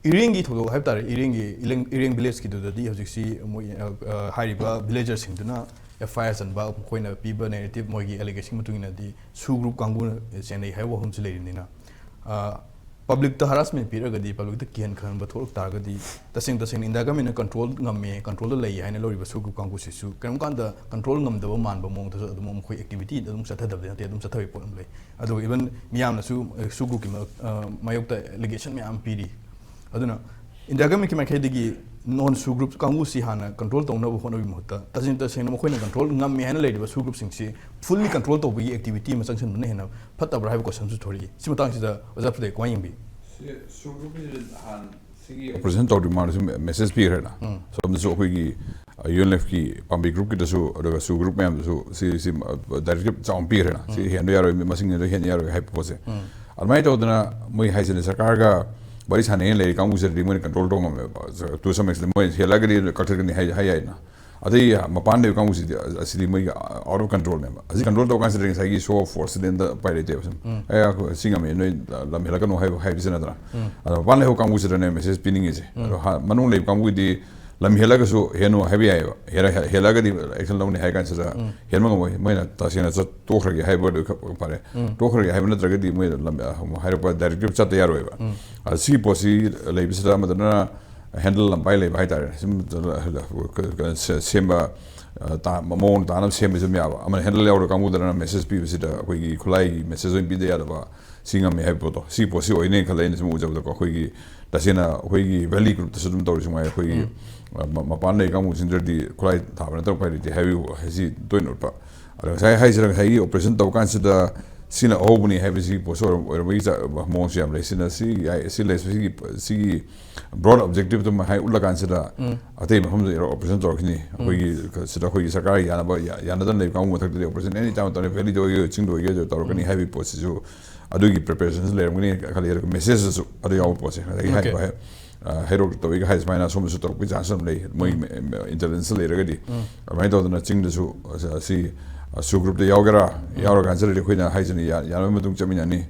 ꯏꯔꯦꯡꯒꯤ ꯊꯧꯗꯣꯛ ꯍꯥꯏꯕ ꯇꯥꯔꯦ, ꯏꯔꯦꯡꯒꯤ, ꯏꯂꯦꯡ-, ꯏꯔꯦꯡ ꯚꯤꯂꯦꯖꯀꯤꯗꯨꯗꯗꯤ ꯍꯧꯖꯤꯛꯁꯤ ꯃꯣꯏ, ꯑ, ꯑ, ꯍꯥꯏꯔꯤꯕ ꯚꯤꯂꯦꯖꯔꯁꯤꯡꯗꯨꯅ ꯑꯦꯐ ꯑꯥꯏ ꯑꯥꯔ ꯆꯟꯕ, ꯃꯈꯣꯏꯅ ꯄꯤꯕ ꯅꯦꯔꯦꯇꯤꯞ, ꯃꯣꯏꯒꯤ ꯑꯦꯂꯤꯒꯦꯁꯟ ꯃꯇꯨꯡ ꯏꯟꯅꯗꯤ ꯁꯨ ꯒ꯭ꯔꯨꯞ ꯀꯥꯡꯕꯨꯅ ꯆꯦꯟꯅꯩ ꯍꯥꯏꯕ ꯋꯥꯐꯝꯁꯤ ꯂꯩꯔꯤꯕꯅꯤꯅ, ꯑ, ꯄꯕ꯭ꯂꯤꯛꯇ ꯍꯔꯥꯁꯃꯦꯟ ꯄꯤꯔꯒꯗꯤ, ꯄꯕ꯭ꯂꯤꯛꯇ ꯀꯤꯍꯟ ꯈꯪꯍꯟꯕ ꯊꯣꯛꯂꯛ ꯇꯥꯔꯒꯗꯤ, ꯇꯁꯦꯡ ꯇꯁꯦꯡꯅ ꯏꯟꯗꯤꯌꯥ ꯒꯃꯦꯟꯅ ꯀꯟꯇ꯭ꯔꯣꯜ ꯉꯝꯃꯦ, ꯀꯟꯇ꯭ꯔꯣꯜꯗ ꯂꯩ ꯍꯥꯏꯅ ꯂꯧꯔꯤꯕ ꯁꯨ ꯒ꯭ꯔꯨꯞ ꯀꯥꯡꯕꯨꯁꯤꯁꯨ ꯀꯔꯤꯒꯨꯝ ꯀꯥꯟꯗ ꯀꯟꯇ꯭ꯔꯣꯜ ꯉꯝꯗꯕ ꯃꯥꯟꯕ ꯃꯑꯣꯡꯗꯁꯨ ꯑꯗꯨꯝ ꯃꯈꯣꯏ ꯑꯦꯛꯇꯤꯚꯤꯇꯤ ꯑꯗꯨꯝ ꯆꯠꯊꯗꯕꯗꯤ ꯅꯠꯇꯦ, ꯑꯗꯨꯝ ꯆꯠꯊꯕꯒꯤ ꯄꯣꯠ ꯑꯃ ꯂꯩ꯫ ꯑꯗꯨꯒ ꯏꯚꯟ ꯃꯤꯌꯥꯝꯅꯁꯨ, ꯑ, ꯁꯨ ꯒ꯭ꯔꯨꯞꯀꯤ ꯃ-, ꯑ, ꯃꯥꯌꯣꯛꯇ ꯑꯦꯂꯤꯒꯦꯁꯟ ꯃꯌꯥꯝ ꯄꯤꯔꯤ꯫ ꯑꯗꯨꯅ ꯏꯟꯗꯤꯌꯥ ꯒꯃꯦꯟꯒꯤ ꯃꯥꯏꯀꯩꯗꯒꯤ ꯅꯣꯟ ꯁꯨ ꯒ꯭ꯔꯨꯞ ꯀꯥꯡꯕꯨꯁꯤ ꯍꯥꯟꯅ ꯀꯟꯇ꯭ꯔꯣꯜ ꯇꯧꯅꯕ ꯍꯣꯠꯅꯕꯒꯤ ꯃꯍꯨꯠꯇ, ꯇꯁꯦꯡ ꯇꯁꯦꯡꯅ ꯃꯈꯣꯏꯅ ꯀꯟꯇ꯭ꯔꯣꯜ ꯉꯝꯃꯦ ꯍꯥꯏꯅ ꯂꯩꯔꯤꯕ ꯁꯨ ꯒ꯭ꯔꯨꯞꯁꯤꯡꯁꯤ ꯐꯨꯜꯂꯤ ꯀꯟꯇ꯭ꯔꯣꯜ ꯇꯧꯕꯒꯤ ꯑꯦꯛꯇꯤꯚꯤꯇꯤ ꯑꯃ ꯆꯪꯁꯤꯟꯕꯅ ꯍꯦꯟꯅ ꯐꯠꯇꯕ꯭ꯔꯥ ꯍꯥꯏꯕ ꯀꯣꯏꯁꯟꯁꯨ ꯊꯣꯔꯛꯏ꯫ ꯁꯤ ꯃꯇꯥꯡꯁꯤꯗ ꯑꯣꯖꯥ ꯐꯨꯗꯦ ꯀꯃꯥꯏꯅ ꯌꯦꯡꯕꯤ? ꯁꯨ ꯒ꯭ꯔꯨꯞꯀꯤꯁꯤꯗ ꯍꯥꯟꯅ ꯁꯤꯒꯤ ꯑꯣꯄꯔꯦꯁꯟ ꯇꯧꯗ꯭ꯔꯤ ꯃꯃꯥꯡꯗꯁꯨ ꯃꯦꯁꯦꯖ ꯄꯤꯈ꯭ꯔꯦꯅ꯫ ꯁꯣꯝꯗꯁꯨ ꯑꯩꯈꯣꯏꯒꯤ ꯌꯨ ꯑꯦꯟ ꯑꯦꯐꯀꯤ ꯄꯥꯝꯕꯤ ꯒ꯭ꯔꯨꯞꯀꯤꯗꯁꯨ, ꯑꯗꯨꯒ ꯁꯨ ꯒ꯭ꯔꯨꯞ ꯃꯌꯥꯝꯗꯁꯨ ꯁꯤ ꯁꯤ ꯗꯥꯏꯔꯦꯛꯇꯤꯞ ꯆꯥꯎꯅ ꯄꯤꯈ꯭ꯔꯦꯅ꯫ ꯁꯤ ꯍꯦꯟꯕ ꯌꯥꯔꯣꯏ, ꯃꯁꯤꯡ ꯍꯦꯟꯕ ꯍꯦꯟ ꯌꯥꯔꯣꯏ ꯍꯥꯏꯕ ꯄꯣꯠꯁꯦ꯫ ꯑꯗꯨꯃꯥꯏꯅ ꯇꯧꯗꯅ ꯃꯣꯏ ꯍꯥꯏꯁꯤꯅ ꯁꯔꯀꯥꯔꯒ ꯋꯥꯔꯤ ꯁꯥꯟꯅꯩꯅ ꯂꯩꯔꯤ ꯀꯥꯡꯕꯨꯁꯤꯗꯗꯤ ꯃꯣꯏꯅ ꯀꯟꯇ꯭ꯔꯣꯜ ꯇꯧ ꯉꯝꯃꯦꯕ꯫ ꯇꯨ ꯁꯝ ꯑꯦꯛꯁꯇꯦꯟ ꯃꯣꯏ ꯍꯦꯜꯂꯒꯗꯤ ꯀꯛꯊꯠꯀꯅꯤ ꯍꯥꯏ ꯍꯥꯏ ꯌꯥꯏꯅ꯫ ꯑꯗꯩ ꯃꯄꯥꯟ ꯂꯩꯕ ꯀꯥꯡꯕꯨꯁꯤꯗꯤ ꯑꯁꯤꯗꯤ ꯃꯣꯏꯒꯤ ꯑꯥꯎꯠ ꯑꯣꯐ ꯀꯟꯇ꯭ꯔꯣꯜꯅꯦꯕ꯫ ꯑꯁꯤ ꯀꯟꯇ꯭ꯔꯣꯜ ꯇꯧ ꯀꯥꯟꯁꯤꯗ ꯉꯁꯥꯏꯒꯤ ꯁꯣ ꯑꯣꯐ ꯐꯣꯔꯁꯁꯤꯗꯤ ꯑꯝꯇ ꯎꯄꯥꯏ ꯂꯩꯇꯦꯕ꯫ ꯁꯨꯝ ꯑꯦ ꯑꯩꯈꯣꯏ ꯁꯤ ꯉꯝꯃꯦ, ꯅꯣꯏ ꯂꯝ ꯍꯦꯜꯂꯛꯀꯅꯨ ꯍꯥꯏꯕ ꯍꯥꯏꯕꯁꯤ ꯅꯠꯇꯅ꯫ ꯑꯗꯣ ꯃꯄꯥꯟ ꯂꯩꯍꯧ ꯀꯥꯡꯕꯨꯁꯤꯗꯅꯦ ꯃꯦꯁꯦꯖ ꯄꯤꯅꯤꯡꯉꯤꯁꯦ꯫ ꯑꯗꯣ ꯍꯥ- ꯃꯅꯨꯡ ꯂꯩꯕ ꯀꯥꯡꯕꯨꯒꯤꯗꯤ ꯂꯝ ꯍꯦꯜꯂꯒꯁꯨ ꯍꯦꯟꯅꯨ ꯍꯥꯏꯕ ꯌꯥꯏꯑꯕ꯫ ꯍꯦꯜꯂ- ꯍꯦꯜꯂꯛꯑꯒꯗꯤ ꯑꯦꯛꯁꯟ ꯂꯧꯅꯤ ꯍꯥꯏ ꯀꯥꯟꯁꯤꯗ ꯍꯦꯟꯕ ꯉꯝꯃꯣꯏ꯫ ꯃꯣꯏꯅ ꯇꯁꯦꯡꯅ ꯆꯠ ꯇꯣꯛꯈ꯭ꯔꯒꯦ ꯍꯥꯏꯕ ꯑꯣꯏꯔꯗꯤ ꯈ- ꯐꯔꯦ꯫ ꯇꯣꯛꯈ꯭ꯔꯒꯦ ꯍꯥꯏꯕ ꯅꯠꯇ꯭ꯔꯒꯗꯤ ꯃꯣꯏ ꯂꯝ ꯍꯥꯏꯔꯛꯄ ꯗꯥꯏꯔꯦꯛꯇꯤꯞ ꯆꯠꯇ ꯌꯥꯔꯣꯏꯕ꯫ ꯑꯗ ꯁꯤꯒꯤ ꯄꯣꯠꯁꯤ ꯂꯩꯕꯁꯤꯗ ꯑꯃꯗꯅ ꯍꯦꯟꯗꯜ ꯂꯝꯄꯥꯏ ꯂꯩꯕ ꯍꯥꯏꯇꯥꯔꯦ꯫ ꯁꯨꯝ ꯁꯦ- ꯁꯦꯝꯕ, ꯑ, ꯇꯥ- ꯃꯑꯣꯡ ꯇꯥꯅꯕ ꯁꯦꯝꯕꯁꯨ ꯑꯗꯨꯝ ꯌꯥꯕ꯫ ꯑꯃꯅ ꯍꯦꯟꯗꯜ ꯌꯥꯎꯔ ꯀꯥꯡꯕꯨꯗꯅ ꯃꯦꯁꯦꯖ ꯄꯤꯕꯁꯤꯗ ꯑꯩꯈꯣꯏꯒꯤ ꯈꯨꯠꯂꯥꯏꯒꯤ ꯃꯦꯁꯦꯖ ꯑꯣꯏꯅ ꯄꯤꯗ ꯌꯥꯗꯕ, ꯁꯤ ꯉꯝꯃꯦ ꯍꯥꯏꯕ ꯄꯣꯠꯇꯣ, ꯁꯤ ꯄꯣꯠꯁꯤ ꯑꯣꯏꯅꯦꯅ ꯈꯜꯂꯦ ꯑꯩꯅ ꯁꯨꯝ ꯎꯖꯕꯗꯀꯣ꯫ ꯑꯩꯈꯣꯏꯒꯤ ꯇꯁꯦꯡꯅ ꯑꯩꯈꯣꯏꯒꯤ ꯚꯦꯂꯤ ꯒ꯭ꯔꯨꯞꯇꯁꯨ ꯑꯗꯨꯝ ꯇꯧꯔꯤꯁꯨ ꯉꯥꯏ, ꯑꯩꯈꯣꯏꯒꯤ, ꯑ, ꯃ- ꯃꯄꯥꯟ ꯂꯩ ꯀꯥꯡꯕꯨꯁꯤꯡꯗꯨꯗꯤ ꯈꯨꯠꯂꯥꯏ ꯊꯥꯕ ꯅꯠꯇꯅ ꯎꯄꯥꯏ ꯂꯩꯇꯦ ꯍꯥꯏꯕ ꯍꯥꯏꯁꯤ ꯇꯣꯏꯅ ꯎꯠꯄ꯫ ꯑꯗꯣ ꯉꯁꯥꯏ ꯍꯥꯏꯁꯤꯔ, ꯉꯁꯥꯏꯒꯤ ꯑꯣꯄꯔꯦꯁꯟ ꯇꯧꯕ ꯀꯥꯟꯁꯤꯗ ꯁꯤꯅ ꯑꯍꯧꯕꯅꯤ ꯍꯥꯏꯕꯁꯤ ꯄꯣꯠꯁꯨ ꯑꯣꯏꯔꯝ- ꯑꯣꯏꯔꯝꯕꯒꯤ ꯆ- ꯃꯑꯣꯡꯁꯨ ꯌꯥꯝ ꯂꯩ꯫ ꯁꯤꯅ ꯁꯤ ꯌꯥꯏ, ꯁꯤ ꯂꯩ, ꯁꯤꯒꯤ, ꯁꯤꯒꯤ ꯕ꯭ꯔꯣꯗ ꯑꯣꯕꯖꯦꯛꯇꯤꯞꯇꯨꯃ ꯍꯥꯏ ꯎꯠꯂꯀꯥꯟꯁꯤꯗ ꯑꯇꯩ ꯃꯐꯝꯗ ꯑꯣꯄꯔꯦꯁꯟ ꯇꯧꯔꯛꯈꯤꯅꯤ꯫ ꯑꯩꯈꯣꯏꯒꯤ ꯁꯤꯗ ꯑꯩꯈꯣꯏꯒꯤ ꯁꯔꯀꯥꯔ ꯌꯥꯅꯕ, ꯌꯥ- ꯌꯥꯅꯗꯅ ꯂꯩꯕ ꯀꯥꯡꯕꯨ ꯃꯊꯛꯇꯗꯤ ꯑꯣꯄꯔꯦꯁꯟ ꯑꯦꯅꯤ ꯇꯥꯏꯝ ꯇꯧꯔꯛꯀꯅꯤ, ꯚꯦꯂꯤꯗ ꯑꯣꯏꯒꯦꯔꯥ ꯆꯤꯡꯗ ꯑꯣꯏꯒꯦꯔꯥ ꯇꯧꯔꯛꯀꯅꯤ ꯍꯥꯏꯕꯒꯤ ꯄꯣꯠꯁꯤꯁꯨ ꯑꯗꯨꯒꯤ ꯄ꯭ꯔꯤꯄꯦꯔꯦꯁꯟꯁꯨ ꯂꯩꯔꯝꯒꯅꯤ ꯈꯜꯂꯤ꯫ ꯑꯗꯨꯒ ꯃꯦꯁꯦꯖꯇꯁꯨ ꯑꯗꯨ ꯌꯥꯎꯕ ꯄꯣꯠꯁꯦ, ꯉꯁꯥꯏꯒꯤ ꯍꯥꯏꯔꯤꯕ ꯍꯦ- ꯑ, ꯍꯩꯔꯣꯛꯇ ꯇꯧꯏꯒ ꯍꯥꯏ ꯁꯨꯃꯥꯏꯅ ꯑꯁꯣꯝꯗꯁꯨ ꯇꯧꯔꯛꯄꯒꯤ ꯆꯥꯟꯁ ꯑꯗꯨꯝ ꯂꯩ, ꯃꯣꯏ ꯏꯟꯇꯦꯂꯤꯖꯦꯟꯁ ꯂꯩꯔꯒꯗꯤ꯫ ꯑꯗꯨꯃꯥꯏꯅ ꯇꯧꯗꯅ ꯆꯤꯡꯗꯁꯨ ꯑꯁ- ꯑꯁꯤ, ꯑ, ꯁꯨ ꯒ꯭ꯔꯨꯞꯇ ꯌꯥꯎꯒꯦꯔꯥ, ꯌꯥꯎꯔꯀꯥꯟꯁꯤꯗꯗꯤ ꯑꯩꯈꯣꯏꯅ ꯍꯥꯏꯁꯤꯅꯤ, ꯌꯥ- ꯌꯥꯅꯕꯒꯤ ꯃꯇꯨꯡ ꯆꯠꯃꯤꯟꯅꯅꯤ꯫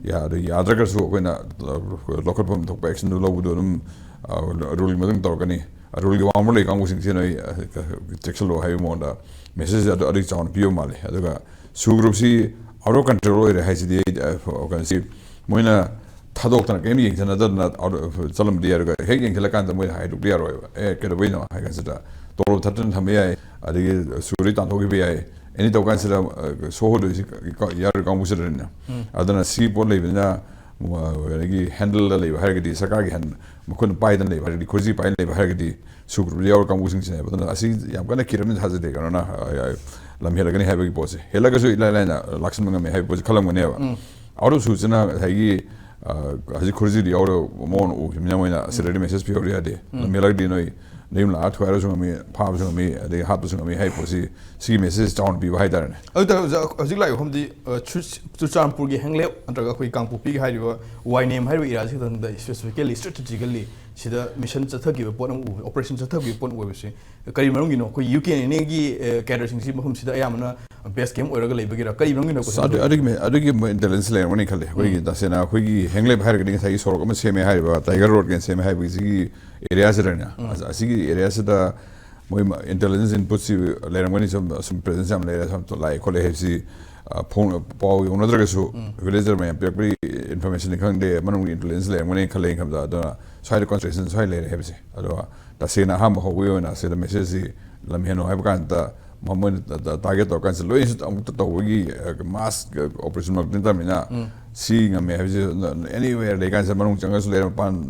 ꯌꯥ- ꯑꯗꯨ ꯌꯥꯗ꯭ꯔꯒꯁꯨ ꯑꯩꯈꯣꯏꯅ, ꯑ, ꯂꯧꯈꯠꯐꯝ ꯊꯣꯛꯄ ꯑꯦꯛꯁꯟꯗꯨ ꯂꯧꯕꯗꯣ ꯑꯗꯨꯝ, ꯑ, ꯔꯨꯜꯒꯤ ꯃꯇꯨꯡ ꯇꯧꯔꯛꯀꯅꯤ꯫ ꯔꯨꯜꯒꯤ ꯋꯥꯡꯃ ꯂꯩ ꯀꯥꯡꯕꯨꯁꯤꯡꯁꯤ ꯅꯣꯏ, ꯑ, ꯆꯦꯛꯁꯤꯜꯂꯣ ꯍꯥꯏꯕꯒꯤ ꯃꯑꯣꯡꯗ ꯃꯦꯁꯦꯖ ꯑꯗꯨ ꯑꯗꯨꯒꯤ ꯆꯥꯎꯅ ꯄꯤꯕ ꯃꯥꯜꯂꯦ꯫ ꯑꯗꯨꯒ ꯁꯨ ꯒ꯭ꯔꯨꯞꯁꯤ ꯑꯥꯎꯠ ꯑꯣꯐ ꯀꯟꯇ꯭ꯔꯣꯜ ꯑꯣꯏꯔꯦ ꯍꯥꯏꯁꯤꯗꯤ, ꯑ, ꯀꯩꯅꯣꯁꯤ ꯃꯣꯏꯅ ꯊꯥꯗꯣꯛꯇꯅ ꯀꯔꯤꯝ ꯌꯦꯡꯁꯤꯟꯅꯗꯅ ꯑꯥꯎꯠ ꯑꯣꯐ ꯆꯠꯂꯝꯕꯗꯤ ꯌꯥꯏ꯫ ꯑꯗꯨꯒ ꯍꯦꯛ ꯌꯦꯡꯁꯤꯜꯂꯀꯥꯟꯗ ꯃꯣꯏꯅ ꯍꯥꯏꯗꯣꯛꯄ ꯌꯥꯔꯣꯏꯕ꯫ ꯑꯦ, ꯀꯩꯗꯧꯕꯩꯅꯣ ꯍꯥꯏ ꯀꯥꯟꯁꯤꯗ ꯇꯣꯂꯣꯞ ꯊꯠꯇꯅ ꯊꯝꯕ ꯌꯥꯏ, ꯑꯗꯒꯤ ꯁꯨꯔꯤ ꯇꯥꯟꯊꯣꯛꯈꯤꯕ ꯌꯥꯏ, ꯑꯦꯅꯤ ꯇꯧ ꯀꯥꯟꯁꯤꯗ, ꯑ, ꯁꯣ ꯍꯣꯗꯣꯏꯁꯤ ꯌꯥꯔꯣꯏ ꯀꯥꯡꯕꯨꯁꯤꯗꯅꯤꯅ꯫ ꯑꯗꯨꯅ ꯁꯤ ꯄꯣꯠ ꯂꯩꯕꯅꯤꯅ ꯑꯗꯒꯤ ꯍꯦꯟꯗꯜꯗ ꯂꯩꯕ ꯍꯥꯏꯔꯒꯗꯤ, ꯁꯔꯀꯥꯔꯒꯤ ꯍꯦꯟ ꯃꯈꯨꯠꯅ ꯄꯥꯏꯗꯅ ꯂꯩꯕ ꯍꯥꯏꯔꯒꯗꯤ, ꯈꯨꯔꯖꯤ ꯄꯥꯏꯗꯅ ꯂꯩꯕ ꯍꯥꯏꯔꯒꯗꯤ, ꯁꯨ ꯒ꯭ꯔꯨꯞꯇ ꯌꯥꯎꯔ ꯀꯥꯡꯕꯨꯁꯤꯡꯁꯤꯅꯦꯕ꯫ ꯑꯗꯨꯅ ꯑꯁꯤ ꯌꯥꯝ ꯀꯟꯅ ꯀꯤꯔꯝꯅꯤ ꯊꯥꯖꯗꯦ, ꯀꯩꯅꯣꯅ, ꯑ, ꯑ, ꯂꯝ ꯍꯦꯜꯂꯛꯀꯅꯤ ꯍꯥꯏꯕꯒꯤ ꯄꯣꯠꯁꯦ, ꯍꯦꯜꯂꯒꯁꯨ ꯏꯂꯥꯏ ꯂꯥꯏꯅ ꯂꯥꯛꯁꯤꯟꯕ ꯉꯝꯃꯦ ꯍꯥꯏꯕ ꯄꯣꯠꯁꯦ ꯈꯜꯂꯝꯒꯅꯦꯕ꯫ ꯑꯥꯎꯠ ꯑꯣꯐ ꯁꯨꯁꯤꯅ ꯉꯁꯥꯏꯒꯤ, ꯑ, ꯍꯧꯖꯤꯛ ꯈꯨꯔꯖꯤꯗꯨ ꯌꯥꯎꯔ ꯃꯉꯣꯟꯗ ꯎꯈꯤꯕꯅꯤꯅ ꯃꯣꯏꯅ ꯑꯁꯤꯗꯗꯤ ꯃꯦꯁꯦꯖ ꯄꯤꯍꯧꯔ ꯌꯥꯗꯦ, ꯂꯝ ꯍꯦꯜꯂꯒꯗꯤ ꯅꯣꯏ ꯅꯌꯨꯝ ꯂꯥꯛꯑ ꯊꯨꯒꯥꯏꯔꯁꯨ ꯉꯝꯃꯤ, ꯐꯥꯕꯁꯨ ꯉꯝꯃꯤ, ꯑꯗꯒꯤ ꯍꯥꯠꯄꯁꯨ ꯉꯝꯃꯤ ꯍꯥꯏꯕ ꯄꯣꯠꯁꯤ, ꯁꯤꯒꯤ ꯃꯦꯁꯦꯖ ꯆꯥꯎꯅ ꯄꯤꯕ ꯍꯥꯏꯇꯥꯔꯦꯅꯦ꯫ ꯑꯗꯨ ꯇꯥꯔꯒꯁꯨ ꯍꯧꯖꯤꯛ ꯂꯥꯛꯏꯕ ꯃꯐꯝꯗꯤ, ꯑ, ꯆꯨ-, ꯆꯨꯔꯆꯥꯟꯄꯨꯔꯒꯤ ꯍꯦꯡꯂꯦꯞ ꯅꯠꯇ꯭ꯔꯒ ꯑꯩꯈꯣꯏ ꯀꯥꯡꯄꯣꯛꯄꯤꯒꯤ ꯍꯥꯏꯔꯤꯕ ꯋꯥꯏꯅꯦꯝ ꯍꯥꯏꯔꯤꯕ ꯑꯦꯔꯤꯌꯥꯁꯤ ꯈꯛꯇꯪꯗ specifically, strategically ꯁꯤꯗ ꯃꯤꯁꯟ ꯆꯠꯊꯈꯤꯕ ꯄꯣꯠ ꯑꯃ ꯎꯕ, ꯑꯣꯄꯔꯦꯁꯟ ꯆꯠꯊꯈꯤꯕ ꯄꯣꯠ ꯑꯣꯏꯕꯁꯤ ꯀꯔꯤ ꯃꯔꯝꯒꯤꯅꯣ? ꯑꯩꯈꯣꯏ ꯌꯨ ꯀꯦ ꯑꯦꯟ ꯑꯦꯒꯤ, ꯑ, ꯀꯦꯗꯔꯁꯤꯡꯁꯤ ꯃꯐꯝꯁꯤꯗ ꯑꯌꯥꯝꯕꯅ ꯕꯦꯁ ꯀꯦꯝ ꯑꯣꯏꯔꯒ ꯂꯩꯕꯒꯤꯔ? ꯀꯔꯤ ꯃꯔꯝꯒꯤꯅꯣ? ꯑꯁ, ꯑꯗꯨ-, ꯑꯗꯨꯒꯤ ꯃ-, ꯑꯗꯨꯒꯤ ꯃ-, ꯏꯟꯇꯦꯂꯤꯖꯦꯟꯁ ꯂꯩꯔꯝꯒꯅꯤ ꯈꯜꯂꯦ꯫ ꯑꯩꯈꯣꯏꯒꯤ ꯎꯝ꯫ ꯇꯁꯦꯡꯅ ꯑꯩꯈꯣꯏꯒꯤ ꯍꯦꯡꯂꯦꯞ ꯍꯥꯏꯔꯒꯗꯤ ꯉꯁꯥꯏꯒꯤ ꯁꯣꯔꯣꯛ ꯑꯃ ꯁꯦꯝꯃꯦ ꯍꯥꯏꯔꯤꯕ, ꯇꯥꯏꯒꯔ ꯔꯣꯗ ꯀꯩꯅ ꯁꯦꯝꯃꯦ ꯍꯥꯏꯕꯒꯤ ꯁꯤꯒꯤ ꯑꯦꯔꯤꯌꯥꯁꯤꯗꯅꯦ꯫ ꯎꯝ꯫ ꯑꯁ-, ꯑꯁꯤꯒꯤ ꯑꯦꯔꯤꯌꯥꯁꯤꯗ ꯃꯣꯏ ꯃ-, ꯏꯟꯇꯦꯂꯤꯖꯦꯟꯁ ꯏꯟꯄꯨꯠꯁꯤ ꯂꯩꯔꯝꯒꯅꯤ, ꯁꯨꯝ, ꯁꯨꯝ ꯄ꯭ꯔꯦꯖꯦꯟꯁ ꯌꯥꯝ ꯂꯩꯔꯦ, ꯁꯨꯝ ꯂꯥꯛꯑꯦ ꯈꯣꯠꯂꯦ ꯍꯥꯏꯕꯁꯤ, ꯑ, ꯐꯣꯡ-, ꯄꯥꯎ ꯌꯧꯅꯗ꯭ꯔꯒꯁꯨ, ꯎꯝ꯫ ꯚꯤꯂꯦꯖꯔ ꯃꯌꯥꯝ ꯄꯤꯔꯛꯄꯒꯤ ꯏꯟꯐꯣꯔꯃꯦꯁꯟꯅꯤ ꯈꯪꯗꯦ, ꯃꯅꯨꯡꯒꯤ ꯏꯟꯇꯦꯂꯤꯖꯦꯟꯁ ꯂꯩꯔꯝꯒꯅꯤ ꯈꯜꯂꯦ ꯑꯩꯅ ꯈꯟꯕꯗ꯫ ꯑꯗꯨꯅ ꯁ꯭ꯋꯥꯏꯗ ꯀꯟꯁꯦꯟꯇ꯭ꯔꯦꯁꯟ ꯁ꯭ꯋꯥꯏ ꯂꯩꯔꯦ ꯍꯥꯏꯕꯁꯦ꯫ ꯑꯗꯣ ꯇꯁꯦꯡꯅ ꯑꯍꯥꯟꯕ ꯍꯧꯕꯒꯤ ꯑꯣꯏꯅ ꯁꯤꯗ ꯃꯦꯁꯦꯖꯁꯤ ꯂꯝꯍꯦꯟꯂꯣ ꯍꯥꯏꯕ ꯀꯥꯟꯗ ꯃ-, ꯃꯣꯏꯅ ꯇ-, ꯇ-, ꯇꯥꯔꯒꯦꯠ ꯇꯧꯔ ꯀꯥꯟꯁꯤꯗ ꯂꯣꯏꯅꯁꯨ ꯑꯃꯨꯛꯇ ꯇꯧꯕꯒꯤ, ꯑ, ꯃꯥꯁ ꯑꯣꯄꯔꯦꯁꯟꯃꯛꯇꯤ ꯅꯠꯇꯕꯅꯤꯅ, ꯎꯝ꯫ ꯁꯤ ꯉꯝꯃꯦ ꯍꯥꯏꯕꯁꯤ ꯑꯦꯅꯤꯋꯦꯌꯔ ꯂꯩ ꯀꯥꯟꯁꯤꯗ ꯃꯅꯨꯡ ꯆꯪꯉꯁꯨ ꯂꯩꯔꯦ, ꯃꯄꯥꯟ,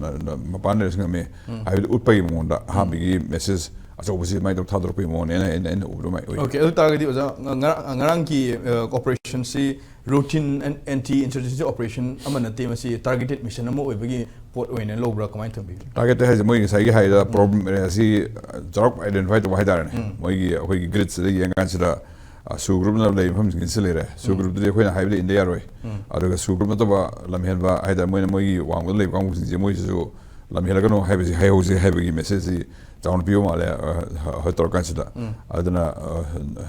ꯃꯄꯥꯟ ꯂꯩꯔꯁꯨ ꯉꯝꯃꯤ ꯎꯝ꯫ ꯍꯥꯏꯕꯗꯤ ꯎꯠꯄꯒꯤ ꯃꯑꯣꯡꯗ ꯎꯝ꯫ ꯑꯍꯥꯟꯕꯒꯤ ꯃꯦꯁꯦꯖ ꯑꯆꯧꯕꯁꯤ ꯑꯗꯨꯃꯥꯏꯅ ꯇꯧ ꯊꯥꯗꯣꯔꯛꯄꯒꯤ ꯃꯑꯣꯡꯅꯦꯅ ꯑꯩꯅ, ꯑꯩꯅ ꯎꯕ ꯑꯗꯨꯃꯥꯏꯅ ꯑꯣꯏ꯫ ꯑꯣꯀꯦ, ꯑꯗꯨ ꯇꯥꯔꯒꯗꯤ ꯑꯣꯖꯥ, ꯉ-, ꯉꯔꯥꯡ, ꯉꯔꯥꯡꯒꯤ, ꯑ, ꯑꯣꯄꯔꯦꯁꯟꯁꯤ ꯔꯨꯇꯤꯟ ꯑꯦꯟ-, ꯑꯦꯟꯇꯤ ꯏꯟꯁꯔꯖꯦꯟꯁꯤ ꯑꯣꯄꯔꯦꯁꯟ ꯑꯃ ꯅꯠꯇꯦ, ꯃꯁꯤ ꯇꯥꯔꯒꯦꯇꯦꯠ ꯃꯤꯁꯟ ꯑꯃ ꯑꯣꯏꯕꯒꯤ ꯄꯣꯠ ꯑꯣꯏꯅ ꯂꯧꯕ꯭ꯔꯥ? ꯀꯃꯥꯏꯅ ꯊꯝꯕꯤꯒꯦ? ꯇꯥꯔꯒꯦꯠ ꯍꯥꯏꯁꯦ ꯃꯣꯏ ꯉꯁꯥꯏꯒꯤ ꯍꯥꯏꯗ ꯎꯝ꯫ ꯄ꯭ꯔꯣꯕ꯭ꯂꯦꯝ ꯑꯦꯔꯤꯌꯥꯁꯤ, ꯑ, ꯆꯥꯎꯔꯥꯛ ꯑꯥꯏꯗꯦꯟꯇꯤꯐꯥꯏ ꯇꯧꯕ ꯍꯥꯏꯇꯥꯔꯦꯅꯦ꯫ ꯎꯝ꯫ ꯃꯣꯏꯒꯤ, ꯑꯩꯈꯣꯏꯒꯤ ꯒ꯭ꯔꯤꯠꯁꯤꯗ ꯌꯦꯡꯀꯥꯟꯁꯤꯗ, ꯑ, ꯁꯨ ꯒ꯭ꯔꯨꯞꯅ ꯂꯩꯕ ꯃꯐꯝꯁꯤꯡꯁꯤ ꯂꯩꯔꯦ꯫ ꯁꯨ ꯎꯝ꯫ ꯒ꯭ꯔꯨꯞꯇꯨꯗꯤ ꯑꯩꯈꯣꯏꯅ ꯍꯥꯏꯕꯗ ꯏꯟꯗ ꯌꯥꯔꯣꯏ꯫ ꯎꯝ꯫ ꯑꯗꯨꯒ ꯁꯨ ꯒ꯭ꯔꯨꯞ ꯅꯠꯇꯕ ꯂꯝꯍꯦꯟꯕ ꯍꯥꯏꯇꯥꯔꯦ, ꯃꯣꯏꯅ ꯃꯣꯏꯒꯤ ꯋꯥꯡꯃꯗ ꯂꯩꯕ ꯀꯥꯡꯕꯨꯁꯤꯡꯁꯦ ꯃꯣꯏꯁꯤꯁꯨ ꯂꯝꯍꯦꯜꯂꯒꯅꯨ ꯍꯥꯏꯕꯁꯤ ꯍꯥꯏꯍꯧꯁꯤ ꯍꯥꯏꯕꯒꯤ ꯃꯦꯁꯦꯖꯁꯤ ꯆꯥꯎꯅ ꯄꯤꯕ ꯃꯥꯜꯂꯦ, ꯑ, ꯍ-, ꯍꯣꯏ ꯇꯧꯔꯀꯥꯟꯁꯤꯗ꯫ ꯎꯝ꯫ ꯑꯗꯨꯅ, ꯑ,